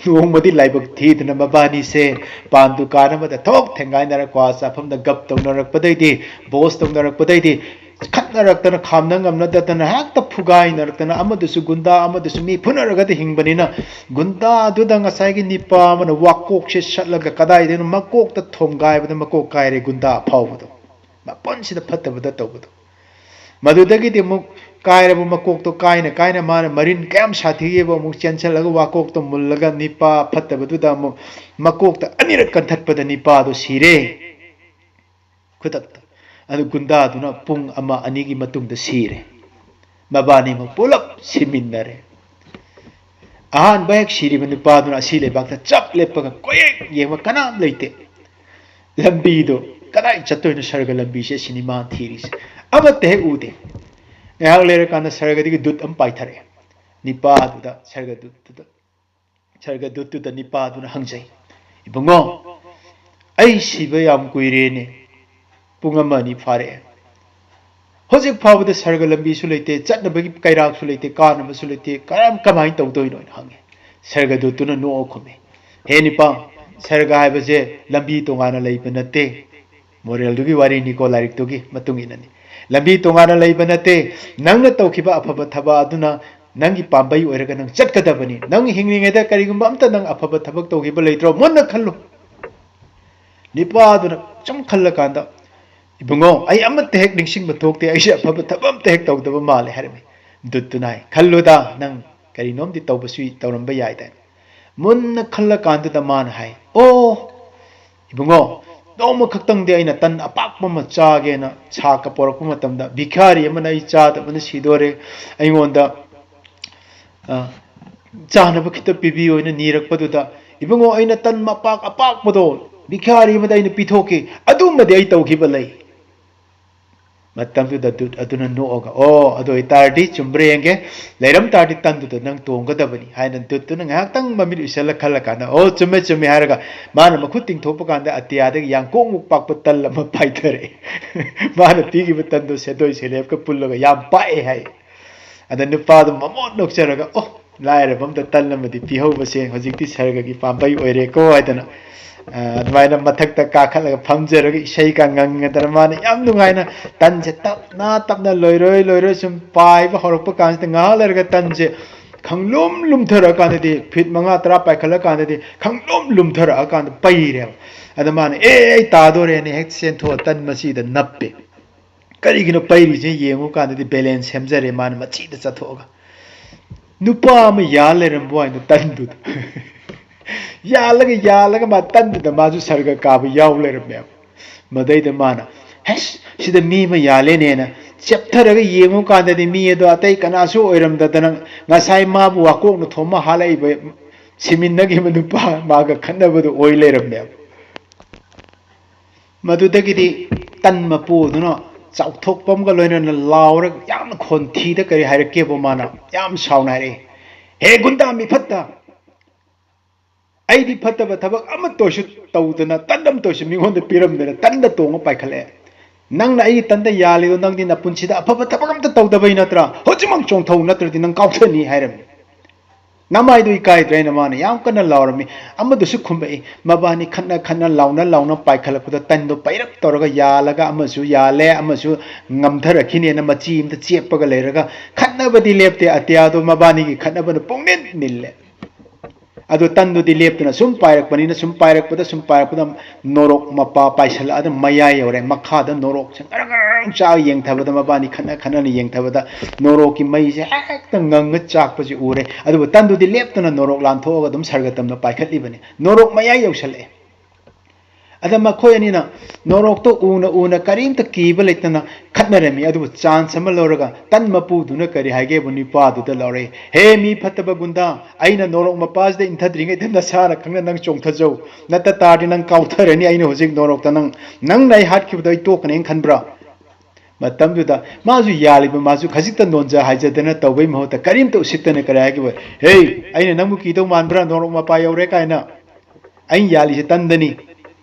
ꯅꯣꯡꯃꯗꯤ ꯂꯥꯏꯕꯛ ꯊꯤꯗꯅ ꯃꯕꯥꯅꯤꯁꯦ ꯄꯥꯟ ꯗꯨꯀꯥꯟ ꯑꯃꯗ ꯊꯣꯛ ꯊꯦꯡꯒꯥꯏꯅꯔ ꯀ꯭ꯋꯥ ꯆꯥꯐꯝꯗ ꯒꯞ ꯇꯧꯅꯔꯛꯄꯗꯩꯗꯤ, ꯕꯣꯁ ꯇꯧꯅꯔꯛꯄꯗꯩꯗꯤ, ꯈꯠꯅꯔꯛꯇꯅ, ꯈꯥꯝꯅ ꯉꯝꯅꯗꯗꯅ ꯍꯦꯛꯇ ꯐꯨꯒꯥꯏꯅꯔꯛꯇꯅ, ꯑꯃꯗꯨꯁꯨ ꯒꯨꯟꯗꯥ, ꯑꯃꯗꯨꯁꯨ ꯃꯤ ꯐꯨꯅꯔꯒꯗꯤ ꯍꯤꯡꯕꯅꯤꯅ, ꯒꯨꯟꯗꯥꯗꯨꯗ ꯉꯁꯥꯏꯒꯤ ꯅꯤꯄꯥ ꯑꯃꯅ ꯋꯥꯀꯣꯛꯁꯦ ꯁꯠꯂꯒ ꯀꯗꯥꯏꯗꯩꯅꯣ ꯃꯀꯣꯛꯇ ꯊꯣꯝꯒꯥꯏꯕꯗ ꯃꯀꯣꯛ ꯀꯥꯏꯔꯦ ꯒꯨꯟꯗꯥ ꯑꯐꯥꯎꯕꯗꯣ꯫ ꯃꯄꯨꯟꯁꯤꯗ ꯐꯠꯇꯕꯗ ꯇꯧꯕꯗꯣ꯫ ꯃꯗꯨꯗꯒꯤꯗꯤ ꯑꯃꯨꯛ ꯀꯥꯏꯔꯕ ꯃꯀꯣꯛꯇꯣ ꯀꯥꯏꯅ ꯀꯥꯏꯅ ꯃꯥꯅ ꯃꯔꯤꯟ ꯀꯌꯥꯝ ꯁꯥꯊꯤꯒꯦꯕ ꯑꯃꯨꯛ ꯆꯦꯟꯁꯤꯜꯂꯒ ꯋꯥꯀꯣꯛꯇꯣ ꯃꯨꯜꯂꯒ ꯅꯤꯄꯥ ꯐꯠꯇꯕꯗꯨꯗ ꯑꯃꯨꯛ ꯃꯀꯣꯛꯇ ꯑꯅꯤꯔꯛ ꯀꯟꯊꯠꯄꯗ ꯅꯤꯄꯥꯗꯣ ꯁꯤꯔꯦ꯫ ꯈꯨꯗꯛꯇ꯫ ꯑꯗꯨ ꯒꯨꯟꯗꯥꯗꯨꯅ ꯄꯨꯡ ꯑꯃ ꯑꯅꯤꯒꯤ ꯃꯇꯨꯡꯗ ꯁꯤꯔꯦ꯫ ꯃꯕꯥꯅꯤꯃꯛ ꯄꯨꯂꯞ ꯁꯤꯃꯤꯟꯅꯔꯦ꯫ ꯑꯍꯥꯟꯕ ꯍꯦꯛ ꯁꯤꯔꯤꯕ ꯅꯨꯄꯥꯗꯨꯅ ꯑꯁꯤ ꯂꯩꯕꯥꯛꯇ ꯆꯞ ꯂꯦꯞꯄꯒ ꯀꯣꯏꯌꯦꯡ ꯌꯦꯡꯕ ꯀꯅꯥꯝ ꯂꯩꯇꯦ꯫ ꯂꯝꯕꯤꯗꯣ ꯀꯗꯥꯏ ꯆꯠꯇꯣꯏꯅꯣ? ꯁꯔꯒ ꯂꯝꯕꯤꯁꯦ ꯁꯤꯅꯤ ꯃꯥꯅ ꯊꯤꯔꯤꯁꯦ꯫ ꯑꯃꯠꯇ ꯍꯦꯛ ꯎꯗꯦ꯫ ꯉꯥꯏꯍꯥꯛ ꯂꯩꯔꯀꯥꯟꯗ ꯁꯔꯒꯗꯒꯤ ꯗꯨꯠ ꯑꯃ ꯄꯥꯏꯊꯔꯛꯑꯦ꯫ ꯅꯤꯄꯥꯗꯨꯗ, ꯁꯔꯒ ꯗꯨꯠꯇꯨꯗ, ꯁꯔꯒ ꯗꯨꯠꯇꯨꯗ ꯅꯤꯄꯥꯗꯨꯅ ꯍꯪꯖꯩ, "ꯏꯕꯨꯡꯉꯣ, ꯑꯩ ꯁꯤꯕ ꯌꯥꯝ ꯀꯨꯏꯔꯦꯅꯦ, ꯄꯨꯡ ꯑꯃ ꯑꯅꯤ ꯐꯥꯔꯛꯑꯦ꯫ ꯍꯧꯖꯤꯛ ꯐꯥꯎꯕꯗ ꯁꯔꯒ ꯂꯝꯕꯤꯁꯨ ꯂꯩꯇꯦ, ꯆꯠꯅꯕꯒꯤ ꯀꯩꯔꯥꯛꯁꯨ ꯂꯩꯇꯦ, ꯀꯥꯅꯕꯁꯨ ꯂꯩꯇꯦ, ꯀꯔꯝ, ꯀꯃꯥꯏꯅ ꯇꯧꯗꯣꯏꯅꯣ?" ꯍꯥꯏꯅ ꯍꯪꯉꯦ꯫ ꯁꯔꯒꯗꯨꯠꯇꯨꯅ ꯅꯣꯛꯑ ꯈꯨꯝꯃꯦ, "ꯍꯦ ꯅꯤꯄꯥ, ꯁꯔꯒ ꯍꯥꯏꯕꯁꯦ ꯂꯝꯕꯤ ꯇꯣꯉꯥꯟꯅ ꯂꯩꯕ ꯅꯠꯇꯦ꯫ Moralꯗꯨꯒꯤ ꯋꯥꯔꯤꯅꯤꯀꯣ, ꯂꯥꯏꯔꯤꯛꯇꯨꯒꯤ ꯃꯇꯨꯡ ꯏꯟꯅꯅꯤ꯫ ꯂꯝꯕꯤ ꯇꯣꯉꯥꯟꯅ ꯂꯩꯕ ꯅꯠꯇꯦ꯫ ꯅꯪꯅ ꯇꯧꯈꯤꯕ ꯑꯐꯕ ꯊꯕꯛ ꯑꯗꯨꯅ ꯅꯪꯒꯤ ꯄꯥꯝꯕꯩ ꯑꯣꯏꯔꯒ ꯅꯪ ꯆꯠꯀꯗꯕꯅꯤ꯫ ꯅꯪ ꯍꯤꯡꯂꯤꯉꯩꯗ ꯀꯔꯤꯒꯨꯝꯕ ꯑꯝꯇ ꯅꯪ ꯑꯐꯕ ꯊꯕꯛ ꯇꯧꯈꯤꯕ ꯂꯩꯇ꯭ꯔꯣ? ꯃꯨꯟꯅ ꯈꯜꯂꯨ꯫" ꯅꯤꯄꯥꯗꯨꯅ ꯁꯨꯝ ꯈꯜꯂꯀꯥꯟꯗ, "ꯏꯕꯨꯡꯉꯣ, ꯑꯩ ꯑꯃꯠꯇ ꯍꯦꯛ ꯅꯤꯡꯁꯤꯡꯕ ꯊꯣꯛꯇꯦ, ꯑꯩꯁꯦ ꯑꯐꯕ ꯊꯕꯛ ꯑꯝꯇ ꯍꯦꯛ ꯇꯧꯗꯕ ꯃꯥꯜꯂꯦ" ꯍꯥꯏꯔꯝꯃꯤ꯫ ꯗꯨꯠꯇꯨꯅ ꯍꯥꯏ, "ꯈꯜꯂꯨꯗ, ꯅꯪ ꯀꯔꯤꯅꯣꯝꯗꯤ ꯇꯧꯕꯁꯨ ꯇꯧꯔꯝꯕ ꯌꯥꯏꯗ꯫" ꯃꯨꯟꯅ ꯈꯜꯂꯀꯥꯟꯗꯨꯗ ꯃꯥꯅ ꯍꯥꯏ, "ꯑꯣ, ꯏꯕꯨꯡꯉꯣ, ꯅꯣꯡꯃ ꯈꯛꯇꯪꯗꯤ ꯑꯩꯅ ꯇꯟ ꯑꯄꯥꯛꯄ ꯑꯃ ꯆꯥꯒꯦꯅ ꯁꯥꯛꯀ ꯄꯣꯔꯛꯄ ꯃꯇꯝꯗ, ꯚꯤꯈꯥꯔꯤ ꯑꯃꯅ ꯑꯩ ꯆꯥꯗꯕꯅ ꯁꯤꯗꯣꯔꯦ, ꯑꯩꯉꯣꯟꯗ ꯑ, ꯆꯥꯅꯕ ꯈꯤꯇ ꯄꯤꯕꯤꯌꯨ" ꯍꯥꯏꯅ ꯅꯤꯔꯛꯄꯗꯨꯗ, "ꯏꯕꯨꯡꯉꯣ, ꯑꯩꯅ ꯇꯟ ꯃꯄꯥꯛ ꯑꯄꯥꯛꯄꯗꯣ ꯚꯤꯈꯥꯔꯤ ꯑꯃꯗ ꯑꯩꯅ ꯄꯤꯊꯣꯛꯈꯤ, ꯑꯗꯨꯃꯗꯤ ꯑꯩ ꯇꯧꯈꯤꯕ ꯂꯩ꯫ ꯃꯇꯝꯗꯨꯗ ꯗꯨꯠ ꯑꯗꯨꯅ ꯅꯣꯛꯑꯒ, "ꯑꯣ, ꯑꯗꯨ ꯑꯣꯏꯇꯥꯔꯗꯤ ꯆꯨꯝꯕ꯭ꯔꯥ ꯌꯦꯡꯒꯦ, ꯂꯩꯔꯝ ꯇꯥꯔꯗꯤ ꯇꯟꯗꯨꯗ ꯅꯪ ꯇꯣꯡꯒꯗꯕꯅꯤ" ꯍꯥꯏꯅ ꯗꯨꯠꯇꯨꯅ ꯉꯥꯏꯍꯥꯛꯇꯪ ꯃꯃꯤꯠ ꯎꯏꯁꯜꯂ ꯈꯜꯂꯀꯥꯟꯗ, "ꯑꯣ, ꯆꯨꯝꯃꯦ, ꯆꯨꯝꯃꯦ" ꯍꯥꯏꯔꯒ ꯃꯥꯅ ꯃꯈꯨꯠ ꯇꯤꯡꯊꯣꯛꯄ ꯀꯥꯟꯗ ꯑꯇꯤꯌꯥꯗꯒꯤ ꯌꯥꯡꯀꯣꯛꯃꯨꯛ ꯄꯥꯛꯄ ꯇꯜ ꯑꯃ ꯄꯥꯏꯊꯔꯛꯑꯦ꯫ ꯃꯥꯅ ꯄꯤꯈꯤꯕ ꯇꯟꯗꯣ ꯁꯦꯟꯗꯣꯏ ꯁꯦꯂꯦꯞꯀ ꯄꯨꯜꯂꯒ ꯌꯥꯝ ꯄꯥꯛꯑꯦ ꯍꯥꯏ꯫ ꯑꯗ ꯅꯨꯄꯥꯗꯣ ꯃꯃꯣꯟ ꯅꯣꯛꯆꯔꯒ, "ꯑꯣ, ꯂꯥꯏꯔꯕ ꯑꯝꯗ ꯇꯟ ꯑꯃꯗꯤ ꯄꯤꯍꯧꯕꯁꯦ ꯍꯧꯖꯤꯛꯇꯤ ꯁꯔꯒꯒꯤ ꯄꯥꯝꯕꯩ ꯑꯣꯏꯔꯦꯀꯣ" ꯍꯥꯏꯗꯅ, ꯑ, ꯑꯗꯨꯃꯥꯏꯅ ꯃꯊꯛꯇ ꯀꯥꯈꯠꯂꯒ ꯐꯝꯖꯔꯒ ꯏꯁꯩꯒ ꯉꯪꯉꯗꯅ ꯃꯥꯅ ꯌꯥꯝ ꯅꯨꯡꯉꯥꯏꯅ ꯇꯟꯁꯦ ꯇꯞꯅ ꯇꯞꯅ ꯂꯣꯏꯔꯣꯏ ꯂꯣꯏꯔꯣꯏ ꯁꯨꯝ ꯄꯥꯏꯕ ꯍꯧꯔꯛꯄ ꯀꯥꯟꯁꯤꯗ, ꯉꯥꯏꯍꯥꯛ ꯂꯩꯔꯒ ꯇꯟꯁꯦ ꯈꯪꯂꯨꯝ ꯂꯨꯝꯊꯔꯛꯑꯀꯥꯟꯗꯗꯤ, ꯐꯤꯠ ꯃꯉꯥ ꯇꯔꯥ ꯄꯥꯏꯈꯠꯂꯀꯥꯟꯗꯗꯤ ꯈꯪꯂꯨꯝ ꯂꯨꯝꯊꯔꯛꯑꯀꯥꯟꯗ ꯄꯩꯔꯦꯕ꯫ ꯑꯗ ꯃꯥꯅ, "ꯑꯦ, ꯑꯩ ꯇꯥꯗꯣꯔꯦꯅ" ꯍꯦꯛ ꯆꯦꯟꯊꯣꯛꯑ ꯇꯟ ꯃꯆꯤꯗ ꯅꯞꯄꯦ꯫ ꯀꯔꯤꯒꯤꯅꯣ ꯄꯩꯔꯤꯁꯦ ꯌꯦꯡꯉꯨ ꯀꯥꯟꯗꯗꯤ ꯕꯦꯂꯦꯟꯁ ꯁꯦꯝꯖꯔꯦ ꯃꯥꯅ ꯃꯆꯤꯗ ꯆꯠꯊꯣꯛꯑꯒ꯫ ꯅꯨꯄꯥ ꯑꯃ ꯌꯥꯜ ꯂꯩꯔꯝꯕ ꯋꯥꯅꯤꯗ ꯇꯟꯗꯨꯗ꯫ ꯌꯥꯜꯂꯒ, ꯌꯥꯜꯂꯒ ꯃꯥ ꯇꯟꯗꯨꯗ ꯃꯥꯁꯨ ꯁꯔꯒ ꯀꯥꯕ ꯌꯥꯎ ꯂꯩꯔꯝꯃꯦꯕ꯫ ꯃꯗꯩꯗ ꯃꯥꯅ, "ꯍꯩꯁ, ꯁꯤꯗ ꯃꯤ ꯑꯃ ꯌꯥꯜꯂꯦꯅꯦꯅ" ꯆꯦꯞꯊꯔꯒ ꯌꯦꯡꯉꯨ ꯀꯥꯟꯗꯗꯤ ꯃꯤ ꯑꯗꯣ ꯑꯇꯩ ꯀꯅꯥꯁꯨ ꯑꯣꯏꯔꯝꯗꯗꯅ ꯉꯁꯥꯏ ꯃꯥꯕꯨ ꯋꯥꯀꯣꯛꯅ ꯊꯣꯝꯃ ꯍꯥꯠꯂꯛꯏꯕ ꯁꯤꯃꯤꯟꯅꯈꯤꯕ ꯅꯨꯄꯥ ꯃꯥꯒ ꯈꯠꯅꯕꯗꯨ ꯑꯣꯏ ꯂꯩꯔꯝꯃꯦꯕ꯫ ꯃꯗꯨꯗꯒꯤꯗꯤ ꯇꯟ ꯃꯄꯨꯗꯨꯅ ꯆꯥꯎꯊꯣꯛꯄ ꯑꯃꯒ ꯂꯣꯏꯅꯅ ꯂꯥꯎꯔꯒ ꯌꯥꯝꯅ ꯈꯣꯟꯊꯤꯗ ꯀꯔꯤ ꯍꯥꯏꯔꯛꯀꯦꯕꯨ, ꯃꯥꯅ ꯌꯥꯝ ꯁꯥꯎꯅ ꯍꯥꯏꯔꯛꯏ, "ꯍꯦ ꯒꯨꯟꯗꯥ ꯃꯤꯐꯠꯇ, ꯑꯩꯗꯤ ꯐꯠꯇꯕ ꯊꯕꯛ ꯑꯃꯠꯇ ꯑꯣꯏꯁꯨ ꯇꯧꯗꯅ, ꯇꯟ ꯑꯃꯠꯇ ꯑꯣꯏꯁꯨ ꯃꯤꯉꯣꯟꯗ ꯄꯤꯔꯝꯗꯅ ꯇꯟꯗ ꯇꯣꯡꯉ ꯄꯥꯏꯈꯠꯂꯛꯑꯦ꯫ ꯅꯪꯅ ꯑꯩꯒꯤ ꯇꯟꯗ ꯌꯥꯜꯂꯤꯗꯣ ꯅꯪꯗꯤ ꯅꯄꯨꯟꯁꯤꯗ ꯑꯐꯕ ꯊꯕꯛ ꯑꯝꯇ ꯇꯧꯗꯕꯩ ꯅꯠꯇ꯭ꯔꯥ? ꯍꯧꯖꯤꯛꯃꯛ ꯆꯣꯡꯊꯧ, ꯅꯠꯇ꯭ꯔꯗꯤ ꯅꯪ ꯀꯥꯎꯊꯅꯤ" ꯍꯥꯏꯔꯝꯃꯤ꯫ ꯅꯃꯥꯏꯗꯨ ꯏꯀꯥꯏꯗ꯭ꯔꯦ ꯍꯥꯏꯅ ꯃꯥꯅ ꯌꯥꯝ ꯀꯟꯅ ꯂꯥꯎꯔꯝꯃꯤ꯫ ꯑꯃꯗꯨꯁꯨ ꯈꯨꯝꯃꯛꯏ, ꯃꯕꯥꯅꯤ ꯈꯠꯅ ꯈꯠꯅ ꯂꯥꯎꯅ ꯂꯥꯎꯅ ꯄꯥꯏꯈꯠꯂꯛꯄꯗ ꯇꯟꯗꯣ ꯄꯩꯔꯞ ꯇꯧꯔꯒ ꯌꯥꯜꯂꯒ ꯑꯃꯁꯨ ꯌꯥꯜꯂꯦ, ꯑꯃꯁꯨ ꯉꯝꯊꯔꯛꯈꯤꯅꯦꯅ ꯃꯆꯤ ꯑꯃꯗ ꯆꯦꯞꯄꯒ ꯂꯩꯔꯒ ꯈꯠꯅꯕꯗꯤ ꯂꯦꯞꯇꯦ꯫ ꯑꯇꯤꯌꯥꯗꯣ ꯃꯕꯥꯅꯤꯒꯤ ꯈꯠꯅꯕꯅ ꯄꯨꯡꯅꯤꯜ ꯅꯤꯜꯂꯦ꯫ ꯑꯗꯨ ꯇꯟꯗꯨꯗꯤ ꯂꯦꯞꯇꯅ ꯁꯨꯝ ꯄꯥꯏꯔꯛꯄꯅꯤꯅ, ꯁꯨꯝ ꯄꯥꯏꯔꯛꯄꯗ, ꯁꯨꯝ ꯄꯥꯏꯔꯛꯄꯗ ꯅꯣꯔꯣꯛ ꯃꯄꯥ ꯄꯥꯏꯁꯜꯂꯛꯑꯗ ꯃꯌꯥꯏ ꯌꯧꯔꯦ꯫ ꯃꯈꯥꯗ ꯅꯣꯔꯣꯛꯁꯦ ꯉꯔꯪ ꯉꯔꯪ ꯆꯥꯛꯑ ꯌꯦꯡꯊꯕꯗ, ꯃꯕꯥꯅꯤ ꯈꯠꯅ ꯈꯠꯅꯅ ꯌꯦꯡꯊꯕꯗ ꯅꯣꯔꯣꯛꯀꯤ ꯃꯩꯁꯦ ꯍꯦꯛꯇ ꯉꯪꯉ ꯆꯥꯛꯄꯁꯤ ꯎꯔꯦ꯫ ꯑꯗꯨꯕꯨ ꯇꯟꯗꯨꯗꯤ ꯂꯦꯞꯇꯅ ꯅꯣꯔꯣꯛ ꯂꯥꯟꯊꯣꯛꯑꯒ ꯑꯗꯨꯝ ꯁꯔꯒ ꯇꯝꯅ ꯄꯥꯏꯈꯠꯂꯤꯕꯅꯤ꯫ ꯅꯣꯔꯣꯛ ꯃꯌꯥꯏ ꯌꯧꯁꯜꯂꯛꯑꯦ꯫ ꯑꯗ ꯃꯈꯣꯏ ꯑꯅꯤꯅ ꯅꯣꯔꯣꯛꯇꯣ ꯎꯅ ꯎꯅ ꯀꯔꯤꯝꯇ ꯀꯤꯕ ꯂꯩꯇꯅ ꯈꯠꯅꯔꯝꯃꯤ꯫ ꯑꯗꯨꯕꯨ ꯆꯥꯟꯁ ꯑꯃ ꯂꯧꯔꯒ ꯇꯟ ꯃꯄꯨꯗꯨꯅ ꯀꯔꯤ ꯍꯥꯏꯒꯦꯕꯨ ꯅꯨꯄꯥꯗꯨꯗ ꯂꯧꯔꯛꯏ, "ꯍꯦ ꯃꯤ ꯐꯠꯇꯕ ꯒꯨꯟꯗꯥ, ꯑꯩꯅ ꯅꯣꯔꯣꯛ ꯃꯄꯥꯁꯤꯗ ꯏꯟꯊꯗ꯭ꯔꯤꯉꯩꯗ ꯅꯁꯥꯅ ꯈꯪꯅ ꯅꯪ ꯆꯣꯡꯊꯖꯧ, ꯅꯠꯇ ꯇꯥꯔꯗꯤ ꯅꯪ ꯀꯥꯎꯊꯔꯅꯤ꯫ ꯑꯩꯅ ꯍꯧꯖꯤꯛ ꯅꯣꯔꯣꯛꯇ ꯅꯪ, ꯅꯪꯅ ꯑꯩ ꯍꯥꯠꯈꯤꯕꯗꯣ ꯑꯩ ꯇꯣꯛꯀꯅꯦꯅ ꯈꯟꯕ꯭ꯔꯥ?" ꯃꯇꯝꯗꯨꯗ ꯃꯥꯁꯨ ꯌꯥꯜꯂꯤꯕ, ꯃꯥꯁꯨ ꯈꯖꯤꯛꯇ ꯅꯣꯟꯖ ꯍꯥꯏꯖꯗꯅ ꯇꯧꯕꯩ ꯃꯍꯨꯠꯇ ꯀꯔꯤꯝꯇ ꯎꯁꯤꯠꯇꯅ ꯀꯔꯤ ꯍꯥꯏꯈꯤꯕ, "ꯍꯦ, ꯑꯩꯅ ꯅꯪꯕꯨ ꯀꯤꯗꯧ ꯃꯥꯟꯕ꯭ꯔꯥ? ꯅꯣꯔꯣꯛ ꯃꯄꯥ ꯌꯧꯔꯦ ꯀꯥꯏꯅ꯫ ꯑꯩꯅ ꯌꯥꯜꯂꯤꯁꯦ ꯇꯟꯗꯅꯤ,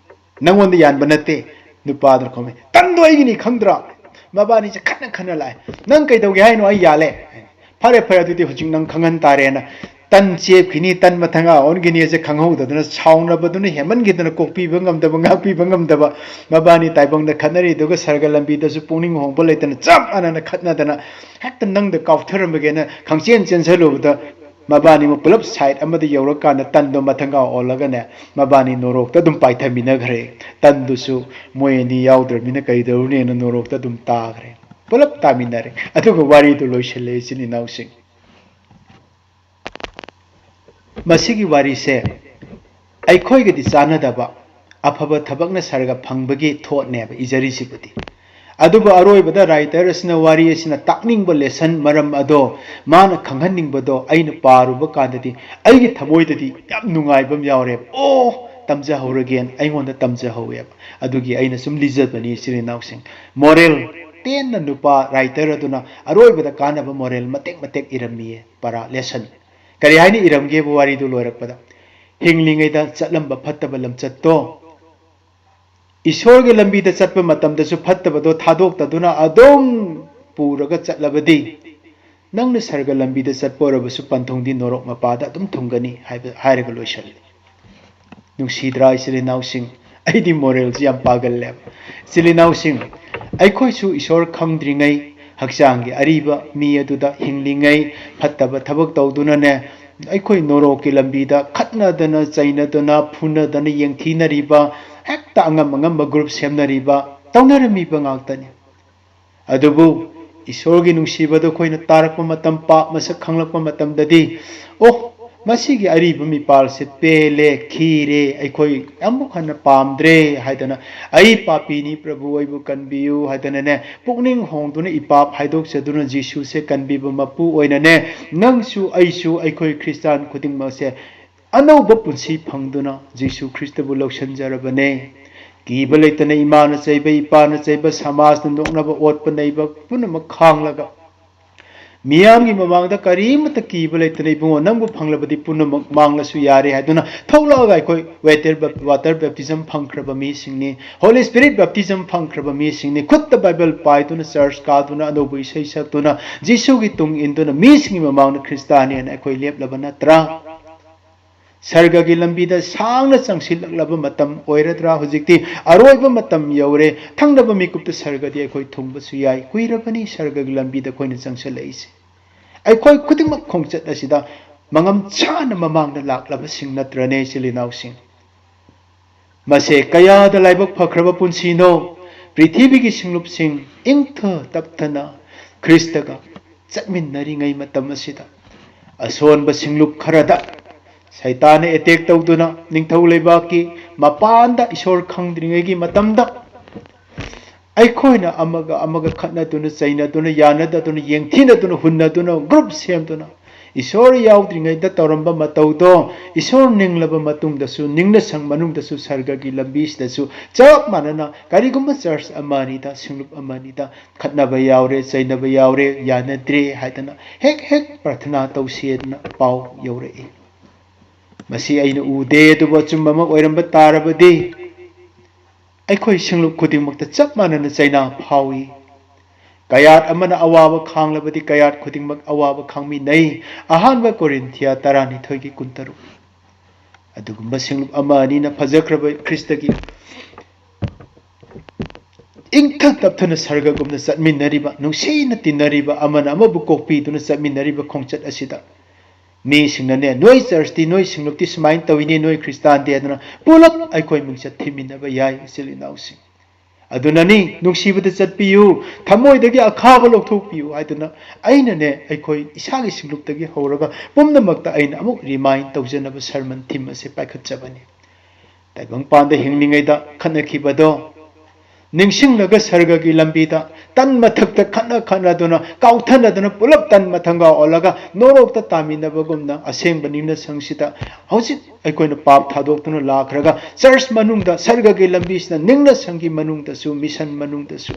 ꯅꯪꯉꯣꯟꯗ ꯌꯥꯟꯕ ꯅꯠꯇꯦ"꯫ ꯅꯨꯄꯥꯗꯨꯅ ꯈꯨꯝꯃꯦ, "ꯇꯟꯗꯣ ꯑꯩꯒꯤꯅꯤ ꯈꯪꯗ꯭ꯔꯥ?" ꯃꯕꯥꯅꯤꯁꯦ ꯈꯠꯅ ꯈꯠꯅ ꯂꯥꯛꯑꯦ꯫ "ꯅꯪ ꯀꯩꯗꯧꯒꯦ ꯍꯥꯏꯅꯣ? ꯑꯩ ꯌꯥꯜꯂꯦ"꯫ "ꯐꯔꯦ ꯐꯔꯦ, ꯑꯗꯨꯗꯤ ꯍꯧꯖꯤꯛ ꯅꯪ ꯈꯪꯍꯟ ꯇꯥꯔꯦꯅ" ꯇꯟ ꯆꯦꯞꯈꯤꯅꯤ, ꯇꯟ ꯃꯊꯪ ꯑꯥ ꯑꯣꯟꯈꯤꯅꯤ ꯍꯥꯏꯁꯦ ꯈꯪꯍꯧꯗꯗꯅ ꯁꯥꯎꯅꯕꯗꯨꯅ ꯍꯦꯟꯃꯟꯈꯤꯗꯅ ꯀꯣꯛꯄꯤꯕ ꯉꯝꯗꯕ, ꯉꯥꯛꯄꯤꯕ ꯉꯝꯗꯕ, ꯃꯕꯥꯅꯤ ꯇꯥꯏꯕꯪꯗ ꯈꯠꯅꯔꯤꯗꯨꯒ ꯁꯔꯒ ꯂꯝꯕꯤꯗꯁꯨ ꯄꯨꯛꯅꯤꯡ ꯍꯣꯡꯕ ꯂꯩꯇꯅ ꯆꯞ ꯃꯥꯟꯅꯅ ꯈꯠꯅꯗꯅ ꯍꯦꯛꯇ ꯅꯪꯗ ꯀꯥꯎꯊꯔꯝꯃꯒꯦꯅ ꯈꯪꯆꯦꯟ ꯆꯦꯟꯁꯜꯂꯨꯕꯗ ꯃꯕꯥꯅꯤꯃꯛ ꯄꯨꯂꯞ ꯁꯥꯏꯠ ꯑꯃꯗ ꯌꯧꯔꯀꯥꯟꯗ ꯇꯟꯗꯣ ꯃꯊꯪꯒꯥ ꯑꯣꯜꯂꯒꯅꯦ ꯃꯕꯥꯅꯤ ꯅꯣꯔꯣꯛꯇ ꯑꯗꯨꯝ ꯄꯥꯏꯊꯃꯤꯟꯅꯈ꯭ꯔꯦ꯫ ꯇꯟꯗꯨꯁꯨ ꯃꯣꯏ ꯑꯅꯤ ꯌꯥꯎꯗ꯭ꯔꯕꯅꯤꯅ ꯀꯩꯗꯧꯔꯨꯅꯦꯅ ꯅꯣꯔꯣꯛꯇ ꯑꯗꯨꯝ ꯇꯥꯈ꯭ꯔꯦ꯫ ꯄꯨꯂꯞ ꯇꯥꯃꯤꯟꯅꯔꯦ꯫ ꯑꯗꯨꯒ ꯋꯥꯔꯤꯗꯨ ꯂꯣꯏꯁꯤꯜꯂꯦ, ꯏꯆꯤꯟ ꯏꯅꯥꯎꯁꯤꯡ꯫ ꯃꯁꯤꯒꯤ ꯋꯥꯔꯤꯁꯦ ꯑꯩꯈꯣꯏꯒꯗꯤ ꯆꯥꯟꯅꯗꯕ ꯑꯐꯕ ꯊꯕꯛꯅ ꯁꯔꯒ ꯐꯪꯕꯒꯤ ꯊꯣꯠꯅꯦꯕ ꯏꯖꯔꯤꯁꯤꯕꯨꯗꯤ꯫ ꯑꯗꯨꯕꯨ ꯑꯔꯣꯏꯕꯗ ꯔꯥꯏꯇꯔ ꯑꯁꯤꯅ ꯋꯥꯔꯤ ꯑꯁꯤꯅ ꯇꯥꯛꯅꯤꯡꯕ ꯂꯦꯁꯟ, ꯃꯔꯝ ꯑꯗꯣ ꯃꯥꯅ ꯈꯪꯍꯟꯅꯤꯡꯕꯗꯣ ꯑꯩꯅ ꯄꯥꯔꯨꯕ ꯀꯥꯟꯗꯗꯤ ꯑꯩꯒꯤ ꯊꯃꯣꯏꯗꯗꯤ ꯌꯥꯝ ꯅꯨꯡꯉꯥꯏꯕ ꯑꯃ ꯌꯥꯎꯔꯦꯕ꯫ ꯑꯣ, ꯇꯝꯖꯍꯧꯔꯒꯦꯅ ꯑꯩꯉꯣꯟꯗ ꯇꯝꯖꯍꯧꯋꯦꯕ꯫ ꯑꯗꯨꯒꯤ ꯑꯩꯅ ꯁꯨꯝ ꯂꯤꯖꯕꯅꯤ, ꯏꯆꯤꯜ ꯏꯅꯥꯎꯁꯤꯡ꯫ ꯃꯣꯔꯦꯜ ꯇꯦꯟꯅ ꯅꯨꯄꯥ ꯔꯥꯏꯇꯔ ꯑꯗꯨꯅ ꯑꯔꯣꯏꯕꯗ ꯀꯥꯟꯅꯕ ꯃꯣꯔꯦꯜ ꯃꯇꯦꯛ ꯃꯇꯦꯛ ꯏꯔꯝꯃꯤꯌꯦ꯫ ꯄꯔꯥ ꯂꯦꯁꯟ ꯀꯔꯤ ꯍꯥꯏꯅ ꯏꯔꯝꯒꯦꯕ ꯋꯥꯔꯤꯗꯨ ꯂꯣꯏꯔꯛꯄꯗ? ꯍꯤꯡꯂꯤꯉꯩꯗ ꯆꯠꯂꯝꯕ ꯐꯠꯇꯕ ꯂꯝꯆꯠꯇꯣ, ꯏꯁꯣꯔꯒꯤ ꯂꯝꯕꯤꯗ ꯆꯠꯄ ꯃꯇꯝꯗꯁꯨ ꯐꯠꯇꯕꯗꯣ ꯊꯥꯗꯣꯛꯇꯗꯨꯅ ꯑꯗꯨꯝ ꯄꯨꯔꯒ ꯆꯠꯂꯕꯗꯤ, ꯅꯪꯅ ꯁꯔꯒ ꯂꯝꯕꯤꯗ ꯆꯠꯄ ꯑꯣꯏꯔꯕꯁꯨ ꯄꯟꯊꯨꯡꯗꯤ ꯅꯣꯔꯣꯛ ꯃꯄꯥꯗ ꯑꯗꯨꯝ ꯊꯨꯡꯒꯅꯤ ꯍꯥꯏꯕ ꯍꯥꯏꯔꯒ ꯂꯣꯏꯁꯤꯜꯂꯤ꯫ ꯅꯨꯡꯁꯤꯗ꯭ꯔꯥ, ꯏꯆꯤꯜ ꯏꯅꯥꯎꯁꯤꯡ? ꯑꯩꯗꯤ ꯃꯣꯔꯦꯜꯁꯤ ꯌꯥꯝ ꯄꯥꯒꯜꯂꯦꯕ꯫ ꯏꯆꯤꯜ ꯏꯅꯥꯎꯁꯤꯡ, ꯑꯩꯈꯣꯏꯁꯨ ꯏꯁꯣꯔ ꯈꯪꯗ꯭ꯔꯤꯉꯩ, ꯍꯛꯆꯥꯡꯒꯤ ꯑꯔꯤꯕ ꯃꯤ ꯑꯗꯨꯗ ꯍꯤꯡꯂꯤꯉꯩ, ꯐꯠꯇꯕ ꯊꯕꯛ ꯇꯧꯗꯨꯅꯅꯦ, ꯑꯩꯈꯣꯏ ꯅꯣꯔꯣꯛꯀꯤ ꯂꯝꯕꯤꯗ ꯈꯠꯅꯗꯅ, ꯆꯩꯅꯗꯅ, ꯐꯨꯅꯗꯅ, ꯌꯦꯡꯊꯤꯅꯔꯤꯕ, ꯍꯦꯛꯇ ꯑꯉꯝ ꯑꯉꯝꯕ ꯒ꯭ꯔꯨꯞ ꯁꯦꯝꯅꯔꯤꯕ, ꯇꯧꯅꯔꯝꯃꯤꯕ ꯉꯥꯛꯇꯅꯤ꯫ ꯑꯗꯨꯕꯨ ꯏꯁꯣꯔꯒꯤ ꯅꯨꯡꯁꯤꯕꯗꯨ ꯑꯩꯈꯣꯏꯅ ꯇꯥꯔꯛꯄ ꯃꯇꯝ, ꯄꯥꯞ ꯃꯁꯛ ꯈꯪꯂꯛꯄ ꯃꯇꯝꯗꯗꯤ, ꯑꯣ, ꯃꯁꯤꯒꯤ ꯑꯔꯤꯕ ꯃꯤꯄꯥꯜꯁꯦ ꯄꯦꯜꯂꯦ, ꯈꯤꯔꯦ, ꯑꯩꯈꯣꯏ ꯑꯃꯨꯛ ꯍꯟꯅ ꯄꯥꯝꯗ꯭ꯔꯦ ꯍꯥꯏꯗꯅ, "ꯑꯩ ꯄꯥꯄꯤꯅꯤ, ꯄ꯭ꯔꯚꯨ ꯑꯩꯕꯨ ꯀꯟꯕꯤꯌꯨ" ꯍꯥꯏꯗꯅꯅꯦ, ꯄꯨꯛꯅꯤꯡ ꯍꯣꯡꯗꯨꯅ ꯏꯄꯥꯞ ꯍꯥꯏꯗꯣꯛꯆꯗꯨꯅ ꯖꯤꯁꯨꯁꯦ ꯀꯟꯕꯤꯕ ꯃꯄꯨ ꯑꯣꯏꯅꯅꯦ, ꯅꯪꯁꯨ ꯑꯩꯁꯨ, ꯑꯩꯈꯣꯏ ꯈ꯭ꯔꯤꯁꯇꯥꯟ ꯈꯨꯗꯤꯡꯃꯛꯁꯦ ꯑꯅꯧꯕ ꯄꯨꯟꯁꯤ ꯐꯪꯗꯨꯅ ꯖꯤꯁꯨ ꯈ꯭ꯔꯤꯁꯇꯕꯨ ꯂꯧꯁꯤꯟꯖꯔꯕꯅꯦ꯫ ꯀꯤꯕ ꯂꯩꯇꯅ ꯏꯃꯥꯅ ꯆꯩꯕ, ꯏꯄꯥꯅ ꯆꯩꯕ, ꯁꯃꯥꯖꯅ ꯅꯣꯛꯅꯕ, ꯑꯣꯠꯄ ꯅꯩꯕ ꯄꯨꯝꯅꯃꯛ ꯈꯥꯡꯂꯒ, ꯃꯤꯌꯥꯝꯒꯤ ꯃꯃꯥꯡꯗ ꯀꯔꯤꯃꯠꯇ ꯀꯤꯕ ꯂꯩꯇꯅ, "ꯏꯕꯨꯡꯉꯣ, ꯅꯪꯕꯨ ꯐꯪꯂꯕꯗꯤ ꯄꯨꯝꯅꯃꯛ ꯃꯥꯡꯂꯁꯨ ꯌꯥꯔꯦ" ꯍꯥꯏꯗꯨꯅ ꯊꯣꯛꯂꯛꯑꯒ ꯑꯩꯈꯣꯏ water bap-, water baptism ꯐꯪꯈ꯭ꯔꯕ ꯃꯤꯁꯤꯡꯅꯤ, Holy Spirit baptism ꯐꯪꯈ꯭ꯔꯕ ꯃꯤꯁꯤꯡꯅꯤ, ꯈꯨꯠꯇ Bible ꯄꯥꯏꯗꯨꯅ, church ꯀꯥꯗꯨꯅ, ꯑꯅꯧꯕ ꯏꯁꯩ ꯁꯛꯇꯨꯅ, ꯖꯤꯁꯨꯒꯤ ꯇꯨꯡ ꯏꯟꯗꯨꯅ ꯃꯤꯁꯤꯡꯒꯤ ꯃꯃꯥꯡꯗ ꯈ꯭ꯔꯤꯁꯇꯥꯅꯤ ꯍꯥꯏꯅ ꯑꯩꯈꯣꯏ ꯂꯦꯞꯂꯕ ꯅꯠꯇ꯭ꯔꯥ? ꯁꯔꯒꯒꯤ ꯂꯝꯕꯤꯗ ꯁꯥꯡꯅ ꯆꯪꯁꯤꯜꯂꯛꯂꯕ ꯃꯇꯝ ꯑꯣꯏꯔꯗ꯭ꯔꯥ? ꯍꯧꯖꯤꯛꯇꯤ ꯑꯔꯣꯏꯕ ꯃꯇꯝ ꯌꯧꯔꯦ꯫ ꯊꯪꯅꯕ ꯃꯤꯀꯨꯞꯇ ꯁꯔꯒꯗꯤ ꯑꯩꯈꯣꯏ ꯊꯨꯡꯕꯁꯨ ꯌꯥꯏ꯫ ꯀꯨꯏꯔꯕꯅꯤ ꯁꯔꯒꯒꯤ ꯂꯝꯕꯤꯗ ꯑꯩꯈꯣꯏꯅ ꯆꯪꯁꯤꯜꯂꯛꯏꯁꯦ꯫ ꯑꯩꯈꯣꯏ ꯈꯨꯗꯤꯡꯃꯛ ꯈꯣꯡꯆꯠ ꯑꯁꯤꯗ ꯃꯉꯝ ꯆꯥꯅ ꯃꯃꯥꯡꯗ ꯂꯥꯛꯂꯕꯁꯤꯡ ꯅꯠꯇ꯭ꯔꯅꯦ, ꯏꯆꯤꯜ ꯏꯅꯥꯎꯁꯤꯡ? ꯃꯁꯦ ꯀꯌꯥꯗ ꯂꯥꯏꯕꯛ ꯐꯈ꯭ꯔꯕ ꯄꯨꯟꯁꯤꯅꯣ! ꯄ꯭ꯔꯤꯊꯤꯕꯤꯒꯤ ꯁꯤꯡꯂꯨꯞꯁꯤꯡ ꯏꯪꯊ ꯇꯞꯊꯅ ꯈ꯭ꯔꯤꯁꯇꯒ ꯆꯠꯃꯤꯟꯅꯔꯤꯉꯩ ꯃꯇꯝ ꯑꯁꯤꯗ, ꯑꯁꯣꯟꯕ ꯁꯤꯡꯂꯨꯞ ꯈꯔꯗ ꯁꯩꯇꯥꯟꯅ attack ꯇꯧꯗꯨꯅ, ꯅꯤꯡꯊꯧ ꯂꯩꯕꯥꯛꯀꯤ ꯃꯄꯥꯟꯗ ꯏꯁꯣꯔ ꯈꯪꯗ꯭ꯔꯤꯉꯩꯒꯤ ꯃꯇꯝꯗ, ꯑꯩꯈꯣꯏꯅ ꯑꯃꯒ ꯑꯃꯒ ꯈꯠꯅꯗꯨꯅ, ꯆꯩꯅꯗꯨꯅ, ꯌꯥꯅꯗꯗꯨꯅ, ꯌꯦꯡꯊꯤꯅꯗꯨꯅ, ꯍꯨꯟꯅꯗꯨꯅ, group ꯁꯦꯝꯗꯨꯅ, ꯏꯁꯣꯔ ꯌꯥꯎꯗ꯭ꯔꯤꯉꯩꯗ ꯇꯧꯔꯝꯕ ꯃꯇꯧꯗꯣ, ꯏꯁꯣꯔ ꯅꯤꯡꯂꯕ ꯃꯇꯨꯡꯗꯁꯨ, ꯅꯤꯡꯅ ꯁꯪ ꯃꯅꯨꯡꯗꯁꯨ, ꯁꯔꯒꯒꯤ ꯂꯝꯕꯤꯁꯤꯗꯁꯨ ꯆꯞ ꯃꯥꯟꯅꯅ ꯀꯔꯤꯒꯨꯝꯕ church ꯑꯃ ꯑꯅꯤꯗ, ꯁꯤꯡꯂꯨꯞ ꯑꯃ ꯑꯅꯤꯗ ꯈꯠꯅꯕ ꯌꯥꯎꯔꯦ, ꯆꯩꯅꯕ ꯌꯥꯎꯔꯦ, ꯌꯥꯅꯗ꯭ꯔꯦ ꯍꯥꯏꯗꯅ ꯍꯦꯛ ꯍꯦꯛ ꯄ꯭ꯔꯥꯊꯅꯥ ꯇꯧꯁꯦꯗꯅ ꯄꯥꯎ ꯌꯧꯔꯛꯏ꯫ ꯃꯁꯤ ꯑꯩꯅ ꯎꯗꯦ, ꯑꯗꯨꯕꯨ ꯑꯆꯨꯝꯕ ꯑꯃ ꯑꯣꯏꯔꯝꯕ ꯇꯥꯔꯕꯗꯤ, ꯑꯩꯈꯣꯏ ꯁꯤꯡꯂꯨꯞ ꯈꯨꯗꯤꯡꯃꯛꯇ ꯆꯞ ꯃꯥꯟꯅꯅ ꯆꯩꯅꯥ ꯐꯥꯎꯏ꯫ ꯀꯌꯥꯠ ꯑꯃꯅ ꯑꯋꯥꯕ ꯈꯥꯡꯂꯕꯗꯤ, ꯀꯌꯥꯠ ꯈꯨꯗꯤꯡꯃꯛ ꯑꯋꯥꯕ ꯈꯥꯡꯃꯤꯟꯅꯩ꯫ ꯑꯍꯥꯟꯕ ꯀꯣꯔꯤꯟꯊꯤꯌꯥ ꯇꯔꯥꯅꯤꯊꯣꯏꯒꯤ ꯀꯨꯟꯇꯔꯨꯛ꯫ ꯑꯗꯨꯒꯨꯝꯕ ꯁꯤꯡꯂꯨꯞ ꯑꯃ ꯑꯅꯤꯅ ꯐꯖꯈ꯭ꯔꯕ ꯈ꯭ꯔꯤꯁꯇꯒꯤ ꯏꯪꯊ ꯇꯞꯊꯅ ꯁꯔꯒꯒꯨꯝꯅ ꯆꯠꯃꯤꯟꯅꯔꯤꯕ, ꯅꯨꯡꯁꯤꯅ ꯇꯤꯟꯅꯔꯤꯕ, ꯑꯃꯅ ꯑꯃꯕꯨ ꯀꯣꯛꯄꯤꯗꯨꯅ ꯆꯠꯃꯤꯟꯅꯔꯤꯕ ꯈꯣꯡꯆꯠ ꯑꯁꯤꯗ ꯃꯤꯁꯤꯡꯅꯅꯦ, "ꯅꯣꯏ ꯆꯔꯆꯇꯤ, ꯅꯣꯏ ꯁꯤꯡꯂꯨꯞꯇꯤ ꯁꯨꯃꯥꯏꯅ ꯇꯧꯏꯅꯦ, ꯅꯣꯏ ꯈ꯭ꯔꯤꯁꯇꯥꯟꯗꯤ" ꯍꯥꯏꯗꯅ ꯄꯨꯂꯞ ꯑꯩꯈꯣꯏ ꯃꯤꯡꯆꯠ ꯊꯤꯃꯤꯟꯅꯕ ꯌꯥꯏ, ꯏꯆꯤꯜ ꯏꯅꯥꯎꯁꯤꯡ꯫ ꯑꯗꯨꯅꯅꯤ, "ꯅꯨꯡꯁꯤꯕꯗ ꯆꯠꯄꯤꯌꯨ, ꯊꯃꯣꯏꯗꯒꯤ ꯑꯈꯥꯕ ꯂꯧꯊꯣꯛꯄꯤꯌꯨ" ꯍꯥꯏꯗꯨꯅ ꯑꯩꯅꯅꯦ, ꯑꯩꯈꯣꯏ ꯏꯁꯥꯒꯤ ꯁꯤꯡꯂꯨꯞꯇꯒꯤ ꯍꯧꯔꯒ ꯄꯨꯝꯅꯃꯛꯇ ꯑꯩꯅ ꯑꯃꯨꯛ remind ꯇꯧꯖꯅꯕ sermon theme ꯑꯁꯤ ꯄꯥꯏꯈꯠꯆꯕꯅꯤ꯫ ꯇꯥꯏꯕꯪꯄꯥꯟꯗ ꯍꯤꯡꯂꯤꯉꯩꯗ ꯈꯠꯅꯈꯤꯕꯗꯣ ꯅꯤꯡꯁꯤꯡꯂꯒ ꯁꯔꯒꯒꯤ ꯂꯝꯕꯤꯗ ꯇꯟ ꯃꯊꯛꯇ ꯈꯠꯅ ꯈꯠꯅꯗꯨꯅ, ꯀꯥꯎꯊꯅꯗꯨꯅ, ꯄꯨꯂꯞ ꯇꯟ ꯃꯊꯪꯒ ꯑꯣꯜꯂꯒ ꯅꯣꯔꯣꯛꯇ ꯇꯥꯃꯤꯟꯅꯕꯒꯨꯝꯅ, ꯑꯁꯦꯡꯕ ꯅꯤꯡꯅ ꯁꯪꯁꯤꯗ ꯍꯧꯖꯤꯛ ꯑꯩꯈꯣꯏꯅ ꯄꯥꯞ ꯊꯥꯗꯣꯛꯇꯨꯅ ꯂꯥꯛꯈ꯭ꯔꯒ, ꯆꯔꯆ ꯃꯅꯨꯡꯗ, ꯁꯔꯒꯒꯤ ꯂꯝꯕꯤꯁꯤꯗ ꯅꯤꯡꯅ ꯁꯪꯒꯤ ꯃꯅꯨꯡꯗꯁꯨ, ꯃꯤꯁꯟ ꯃꯅꯨꯡꯗꯁꯨ,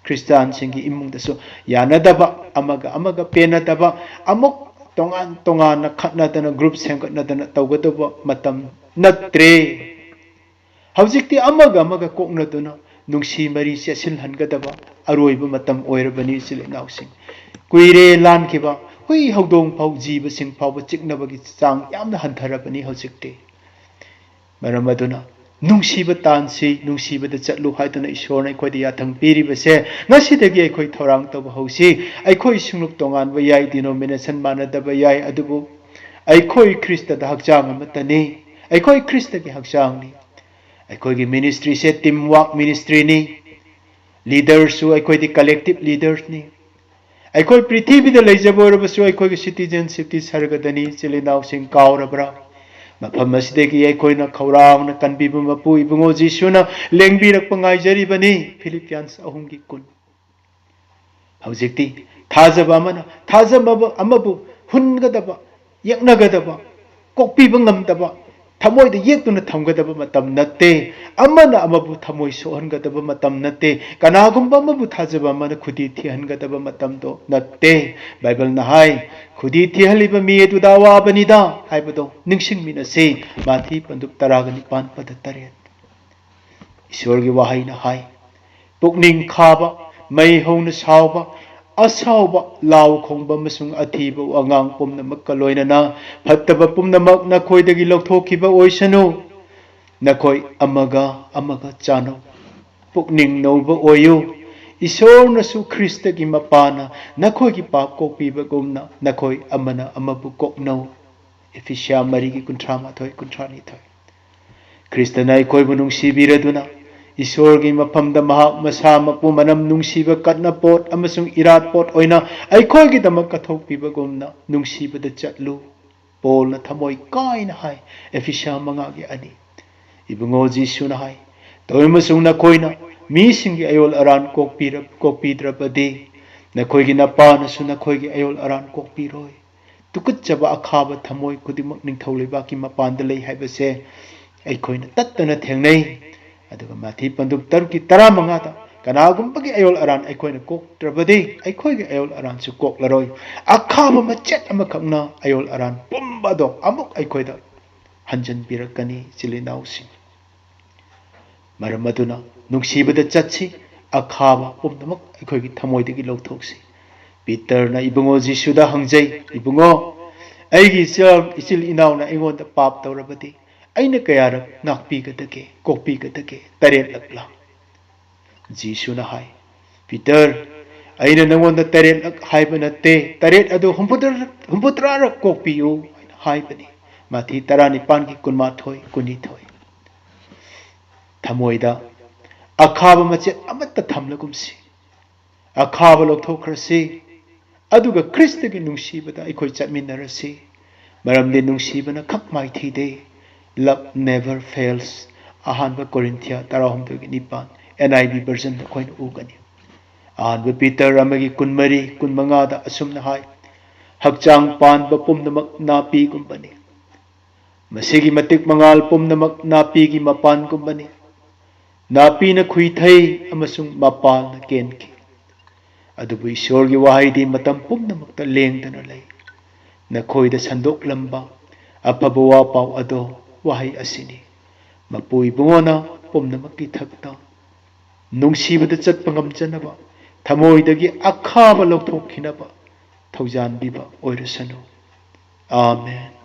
ꯈ꯭ꯔꯤꯁꯇꯥꯟꯁꯤꯡꯒꯤ ꯏꯃꯨꯡꯗꯁꯨ ꯌꯥꯅꯗꯕ, ꯑꯃꯒ ꯑꯃꯒ ꯄꯦꯟꯅꯗꯕ, ꯑꯃꯨꯛ ꯇꯣꯉꯥꯟ ꯇꯣꯉꯥꯟꯅ ꯈꯠꯅꯗꯅ, group ꯁꯦꯝꯒꯠꯅꯗꯅ ꯇꯧꯒꯗꯧꯕ ꯃꯇꯝ ꯅꯠꯇ꯭ꯔꯦ꯫ ꯍꯧꯖꯤꯛꯇꯤ ꯑꯃꯒ ꯑꯃꯒ ꯀꯣꯛꯅꯗꯨꯅ ꯅꯨꯡꯁꯤ ꯃꯔꯤ ꯆꯦꯠꯁꯤꯜꯍꯟꯒꯗꯕ ꯑꯔꯣꯏꯕ ꯃꯇꯝ ꯑꯣꯏꯔꯕꯅꯤ, ꯏꯆꯤꯜ ꯏꯅꯥꯎꯁꯤꯡ꯫ ꯀꯨꯏꯔꯦ ꯂꯥꯟꯈꯤꯕ, ꯍꯨꯏ ꯍꯧꯗꯣꯡ ꯐꯥꯎ, ꯖꯤꯕꯁꯤꯡ ꯐꯥꯎꯕ ꯆꯤꯛꯅꯕꯒꯤ ꯆꯥꯡ ꯌꯥꯝꯅ ꯍꯟꯊꯔꯕꯅꯤ ꯍꯧꯖꯤꯛꯇꯤ꯫ ꯃꯔꯝ ꯑꯗꯨꯅ ꯅꯨꯡꯁꯤꯕ ꯇꯥꯟꯁꯤ, ꯅꯨꯡꯁꯤꯕꯗ ꯆꯠꯂꯨ ꯍꯥꯏꯗꯨꯅ ꯏꯁꯣꯔꯅ ꯑꯩꯈꯣꯏꯗ ꯌꯥꯊꯪ ꯄꯤꯔꯤꯕꯁꯦ ꯉꯁꯤꯗꯒꯤ ꯑꯩꯈꯣꯏ ꯊꯧꯔꯥꯡ ꯇꯧꯕ ꯍꯧꯁꯤ꯫ ꯑꯩꯈꯣꯏ ꯁꯤꯡꯂꯨꯞ ꯇꯣꯉꯥꯟꯕ ꯌꯥꯏ, denomination ꯃꯥꯟꯅꯗꯕ ꯌꯥꯏ, ꯑꯗꯨꯕꯨ ꯑꯩꯈꯣꯏ ꯈ꯭ꯔꯤꯁꯇꯗ ꯍꯛꯆꯥꯡ ꯑꯃꯠꯇꯅꯤ꯫ ꯑꯩꯈꯣꯏ ꯈ꯭ꯔꯤꯁꯇꯒꯤ ꯍꯛꯆꯥꯡꯅꯤ꯫ ꯑꯩꯈꯣꯏꯒꯤ ministryꯁꯦ team work ministryꯅꯤ꯫ Leaderꯁꯨ ꯑꯩꯈꯣꯏꯗꯤ collective leaderꯅꯤ꯫ ꯑꯩꯈꯣꯏ ꯄ꯭ꯔꯤꯊꯤꯕꯤꯗ ꯂꯩꯖꯕ ꯑꯣꯏꯔꯕꯁꯨ ꯑꯩꯈꯣꯏꯒꯤ citizenshipꯇꯤ ꯁꯔꯒꯗꯅꯤ, ꯏꯆꯤꯜ ꯏꯅꯥꯎꯁꯤꯡ, ꯀꯥꯎꯔꯕ꯭ꯔꯥ? ꯃꯐꯝ ꯑꯁꯤꯗꯒꯤ ꯑꯩꯈꯣꯏꯅ ꯈꯧꯔꯥꯡꯅ ꯀꯟꯕꯤꯕ ꯃꯄꯨ ꯏꯕꯨꯡꯉꯣ ꯖꯤꯁꯨꯅ ꯂꯦꯡꯕꯤꯔꯛꯄ ꯉꯥꯏꯖꯔꯤꯕꯅꯤ꯫ Philippians ꯑꯍꯨꯝꯒꯤ ꯀꯨꯟ꯫ ꯍꯧꯖꯤꯛꯇꯤ ꯊꯥꯖꯕ ꯑꯃꯅ ꯊꯥꯖꯕ ꯑꯃꯕꯨ ꯍꯨꯟꯒꯗꯕ, ꯌꯦꯛꯅꯒꯗꯕ, ꯀꯣꯛꯄꯤꯕ ꯉꯝꯗꯕ, ꯊꯃꯣꯏꯗ ꯌꯦꯛꯇꯨꯅ ꯊꯝꯒꯗꯕ ꯃꯇꯝ ꯅꯠꯇꯦ꯫ ꯑꯃꯅ ꯑꯃꯕꯨ ꯊꯃꯣꯏ ꯁꯣꯛꯍꯟꯒꯗꯕ ꯃꯇꯝ ꯅꯠꯇꯦ꯫ ꯀꯅꯥꯒꯨꯝꯕ ꯑꯃꯕꯨ ꯊꯥꯖꯕ ꯑꯃꯅ ꯈꯨꯗꯤ ꯊꯤꯍꯟꯒꯗꯕ ꯃꯇꯝꯗꯣ ꯅꯠꯇꯦ꯫ ꯕꯥꯏꯕꯜꯅ ꯍꯥꯏ, "ꯈꯨꯗꯤ ꯊꯤꯍꯜꯂꯤꯕ ꯃꯤ ꯑꯗꯨꯗ ꯑꯋꯥꯕꯅꯤꯗ" ꯍꯥꯏꯕꯗꯣ ꯅꯤꯡꯁꯤꯡꯃꯤꯟꯅꯁꯤ꯫ ꯃꯥꯊꯤ ꯄꯟꯗꯨꯞ ꯇꯔꯥꯒ ꯅꯤꯄꯥꯟ, ꯄꯗ ꯇꯔꯦꯠ꯫ ꯏꯁꯣꯔꯒꯤ ꯋꯥꯍꯩꯅ ꯍꯥꯏ, "ꯄꯨꯛꯅꯤꯡ ꯈꯥꯕ, ꯃꯩ ꯍꯧꯅ ꯁꯥꯎꯕ, ꯑꯁꯥꯎꯕ, ꯂꯥꯎ ꯈꯣꯡꯕ ꯑꯃꯁꯨꯡ ꯑꯊꯤꯕ ꯋꯥꯉꯥꯡ ꯄꯨꯝꯅꯃꯛꯀ ꯂꯣꯏꯅꯅ ꯐꯠꯇꯕ ꯄꯨꯝꯅꯃꯛ ꯅꯈꯣꯏꯗꯒꯤ ꯂꯧꯊꯣꯛꯈꯤꯕ ꯑꯣꯏꯁꯅꯨ꯫ ꯅꯈꯣꯏ ꯑꯃꯒ ꯑꯃꯒ ꯆꯥꯟꯅꯧ꯫ ꯄꯨꯛꯅꯤꯡ ꯅꯧꯕ ꯑꯣꯏꯌꯨ꯫ ꯏꯁꯣꯔꯅꯁꯨ ꯈ꯭ꯔꯤꯁꯇꯒꯤ ꯃꯄꯥꯅ ꯅꯈꯣꯏꯒꯤ ꯄꯥꯞ ꯀꯣꯛꯄꯤꯕꯒꯨꯝꯅ ꯅꯈꯣꯏ ꯑꯃꯅ ꯑꯃꯕꯨ ꯀꯣꯛꯅꯧ"꯫ ꯏꯐꯤꯁꯤꯌꯥ ꯃꯔꯤꯒꯤ ꯀꯨꯟꯊ꯭ꯔꯥ ꯃꯥꯊꯣꯏ, ꯀꯨꯟꯊ꯭ꯔꯥ ꯅꯤꯊꯣꯏ꯫ ꯈ꯭ꯔꯤꯁꯇꯅ ꯑꯩꯈꯣꯏꯕꯨ ꯅꯨꯡꯁꯤꯕꯤꯔꯗꯨꯅ ꯏꯁꯣꯔꯒꯤ ꯃꯐꯝꯗ ꯃꯍꯥꯛ ꯃꯁꯥꯃꯛꯄꯨ ꯃꯅꯝ ꯅꯨꯡꯁꯤꯕ ꯀꯠꯅꯄꯣꯠ ꯑꯃꯁꯨꯡ ꯏꯔꯥꯠꯄꯣꯠ ꯑꯣꯏꯅ ꯑꯩꯈꯣꯏꯒꯤꯗꯃꯛ ꯀꯠꯊꯣꯛꯄꯤꯕꯒꯨꯝꯅ ꯅꯨꯡꯁꯤꯕꯗ ꯆꯠꯂꯨ꯫ ꯄꯣꯜꯅ ꯊꯃꯣꯏ ꯀꯥꯏꯅ ꯍꯥꯏ, ꯑꯦꯐꯤꯁꯥ ꯃꯉꯥꯒꯤ ꯑꯅꯤ꯫ ꯏꯕꯨꯡꯉꯣ ꯖꯤꯁꯨꯅ ꯍꯥꯏ, "ꯇꯧꯏ ꯑꯃꯁꯨꯡ ꯅꯈꯣꯏꯅ ꯃꯤꯁꯤꯡꯒꯤ ꯑꯌꯣꯜ ꯑꯔꯥꯟ ꯀꯣꯛꯄꯤꯔ-, ꯀꯣꯛꯄꯤꯗ꯭ꯔꯕꯗꯤ, ꯅꯈꯣꯏꯒꯤ ꯅꯄꯥꯅꯁꯨ ꯅꯈꯣꯏꯒꯤ ꯑꯌꯣꯜ ꯑꯔꯥꯟ ꯀꯣꯛꯄꯤꯔꯣꯏ"꯫ ꯇꯨꯀꯠꯆꯕ ꯑꯈꯥꯕ ꯊꯃꯣꯏ ꯈꯨꯗꯤꯡꯃꯛ ꯅꯤꯡꯊꯧ ꯂꯩꯕꯥꯛꯀꯤ ꯃꯄꯥꯟꯗ ꯂꯩ ꯍꯥꯏꯕꯁꯦ ꯑꯩꯈꯣꯏꯅ ꯇꯠꯇꯅ ꯊꯦꯡꯅꯩ꯫ ꯑꯗꯨꯒ ꯃꯥꯊꯤ ꯄꯟꯗꯨꯞ ꯇꯔꯨꯛꯀꯤ ꯇꯔꯥꯃꯉꯥꯗ, "ꯀꯅꯥꯒꯨꯝꯕꯒꯤ ꯑꯌꯣꯜ ꯑꯔꯥꯟ ꯑꯩꯈꯣꯏꯅ ꯀꯣꯛꯇ꯭ꯔꯕꯗꯤ, ꯑꯩꯈꯣꯏꯒꯤ ꯑꯌꯣꯜ ꯑꯔꯥꯟꯁꯨ ꯀꯣꯛꯂꯔꯣꯏ"꯫ ꯑꯈꯥꯕ ꯃꯆꯦꯠ ꯑꯃꯈꯛꯅ ꯑꯌꯣꯜ ꯑꯔꯥꯟ ꯄꯨꯝꯕ ꯑꯗꯣ ꯑꯃꯨꯛ ꯑꯩꯈꯣꯏꯗ ꯍꯟꯖꯤꯟꯕꯤꯔꯛꯀꯅꯤ, ꯏꯆꯤꯜ ꯏꯅꯥꯎꯁꯤꯡ꯫ ꯃꯔꯝ ꯑꯗꯨꯅ ꯅꯨꯡꯁꯤꯕꯗ ꯆꯠꯁꯤ, ꯑꯈꯥꯕ ꯄꯨꯝꯅꯃꯛ ꯑꯩꯈꯣꯏꯒꯤ ꯊꯃꯣꯏꯗꯒꯤ ꯂꯧꯊꯣꯛꯁꯤ꯫ ꯄꯤꯇꯔꯅ ꯏꯕꯨꯡꯉꯣ ꯖꯤꯁꯨꯗ ꯍꯪꯖꯩ, "ꯏꯕꯨꯡꯉꯣ, ꯑꯩꯒꯤ ꯏꯆ-, ꯏꯆꯤꯜ ꯏꯅꯥꯎꯅ ꯑꯩꯉꯣꯟꯗ ꯄꯥꯞ ꯇꯧꯔꯕꯗꯤ, ꯑꯩꯅ ꯀꯌꯥꯔꯛ ꯉꯥꯛꯄꯤꯒꯗꯒꯦ, ꯀꯣꯛꯄꯤꯒꯗꯒꯦ? ꯇꯔꯦꯠꯂꯛꯂꯥ?" ꯖꯤꯁꯨꯅ ꯍꯥꯏ, "ꯄꯤꯇꯔ, ꯑꯩꯅ ꯅꯉꯣꯟꯗ ꯇꯔꯦꯠꯂꯛ ꯍꯥꯏꯕ ꯅꯠꯇꯦ, ꯇꯔꯦꯠ ꯑꯗꯨ ꯍꯨꯝꯐꯨꯇꯔꯥ-, ꯍꯨꯝꯐꯨꯇꯔꯥꯔꯛ ꯀꯣꯛꯄꯤꯌꯨ" ꯍꯥꯏꯅ ꯍꯥꯏꯕꯅꯤ꯫ ꯃꯥꯊꯤ ꯇꯔꯥꯅꯤꯄꯥꯟꯒꯤ ꯀꯨꯟꯃꯥꯊꯣꯏ, ꯀꯨꯟꯅꯤꯊꯣꯏ꯫ ꯊꯃꯣꯏꯗ ꯑꯈꯥꯕ ꯃꯆꯦꯠ ꯑꯃꯠꯇ ꯊꯝꯂꯒꯨꯝꯁꯤ꯫ ꯑꯈꯥꯕ ꯂꯧꯊꯣꯛꯈ꯭ꯔꯁꯤ, ꯑꯗꯨꯒ ꯈ꯭ꯔꯤꯁꯇꯒꯤ ꯅꯨꯡꯁꯤꯕꯗ ꯑꯩꯈꯣꯏ ꯆꯠꯃꯤꯟꯅꯔꯁꯤ, ꯃꯔꯝꯗꯤ ꯅꯨꯡꯁꯤꯕꯅ ꯈꯛ ꯃꯥꯏꯊꯤꯗꯦ꯫ Love never fails꯫ ꯑꯍꯥꯟꯕ ꯀꯣꯔꯤꯟꯊꯤꯌꯥ ꯇꯔꯥꯍꯨꯝꯗꯣꯏꯒꯤ ꯅꯤꯄꯥꯟ, NIV version ꯑꯩꯈꯣꯏꯅ ꯎꯒꯅꯤ꯫ ꯑꯍꯥꯟꯕ ꯄꯤꯇꯔ ꯑꯃꯒꯤ ꯀꯨꯟꯃꯔꯤ, ꯀꯨꯟꯃꯉꯥꯗ ꯑꯁꯨꯝꯅ ꯍꯥꯏ, "ꯍꯛꯆꯥꯡ ꯄꯥꯟꯕ ꯄꯨꯝꯅꯃꯛ ꯅꯥꯄꯤꯒꯨꯝꯕꯅꯤ꯫ ꯃꯁꯤꯒꯤ ꯃꯇꯤꯛ ꯃꯉꯥꯜ ꯄꯨꯝꯅꯃꯛ ꯅꯥꯄꯤꯒꯤ ꯃꯄꯥꯟꯒꯨꯝꯕꯅꯤ꯫ ꯅꯥꯄꯤꯅ ꯈꯨꯏꯊꯩ ꯑꯃꯁꯨꯡ ꯃꯄꯥꯟꯅ ꯀꯦꯟꯈꯤ, ꯑꯗꯨꯕꯨ ꯏꯁꯣꯔꯒꯤ ꯋꯥꯍꯩꯗꯤ ꯃꯇꯝ ꯄꯨꯝꯅꯃꯛꯇ ꯂꯦꯡꯗꯅ ꯂꯩ"꯫ ꯅꯈꯣꯏꯗ ꯁꯟꯗꯣꯛꯂꯝꯕ ꯑꯐꯕ ꯋꯥ ꯄꯥꯎ ꯑꯗꯣ ꯋꯥꯍꯩ ꯑꯁꯤꯅꯤ꯫ ꯃꯄꯨ ꯏꯕꯨꯡꯉꯣꯅ ꯄꯨꯝꯅꯃꯛꯀꯤ ꯊꯛꯇ ꯅꯨꯡꯁꯤꯕꯗ ꯆꯠꯄ ꯉꯝꯖꯅꯕ, ꯊꯃꯣꯏꯗꯒꯤ ꯑꯈꯥꯕ ꯂꯧꯊꯣꯛꯈꯤꯅꯕ ꯊꯧꯖꯥꯟꯕꯤꯕ ꯑꯣꯏꯔꯁꯅꯨ꯫ ꯑꯥꯃꯦꯟ꯫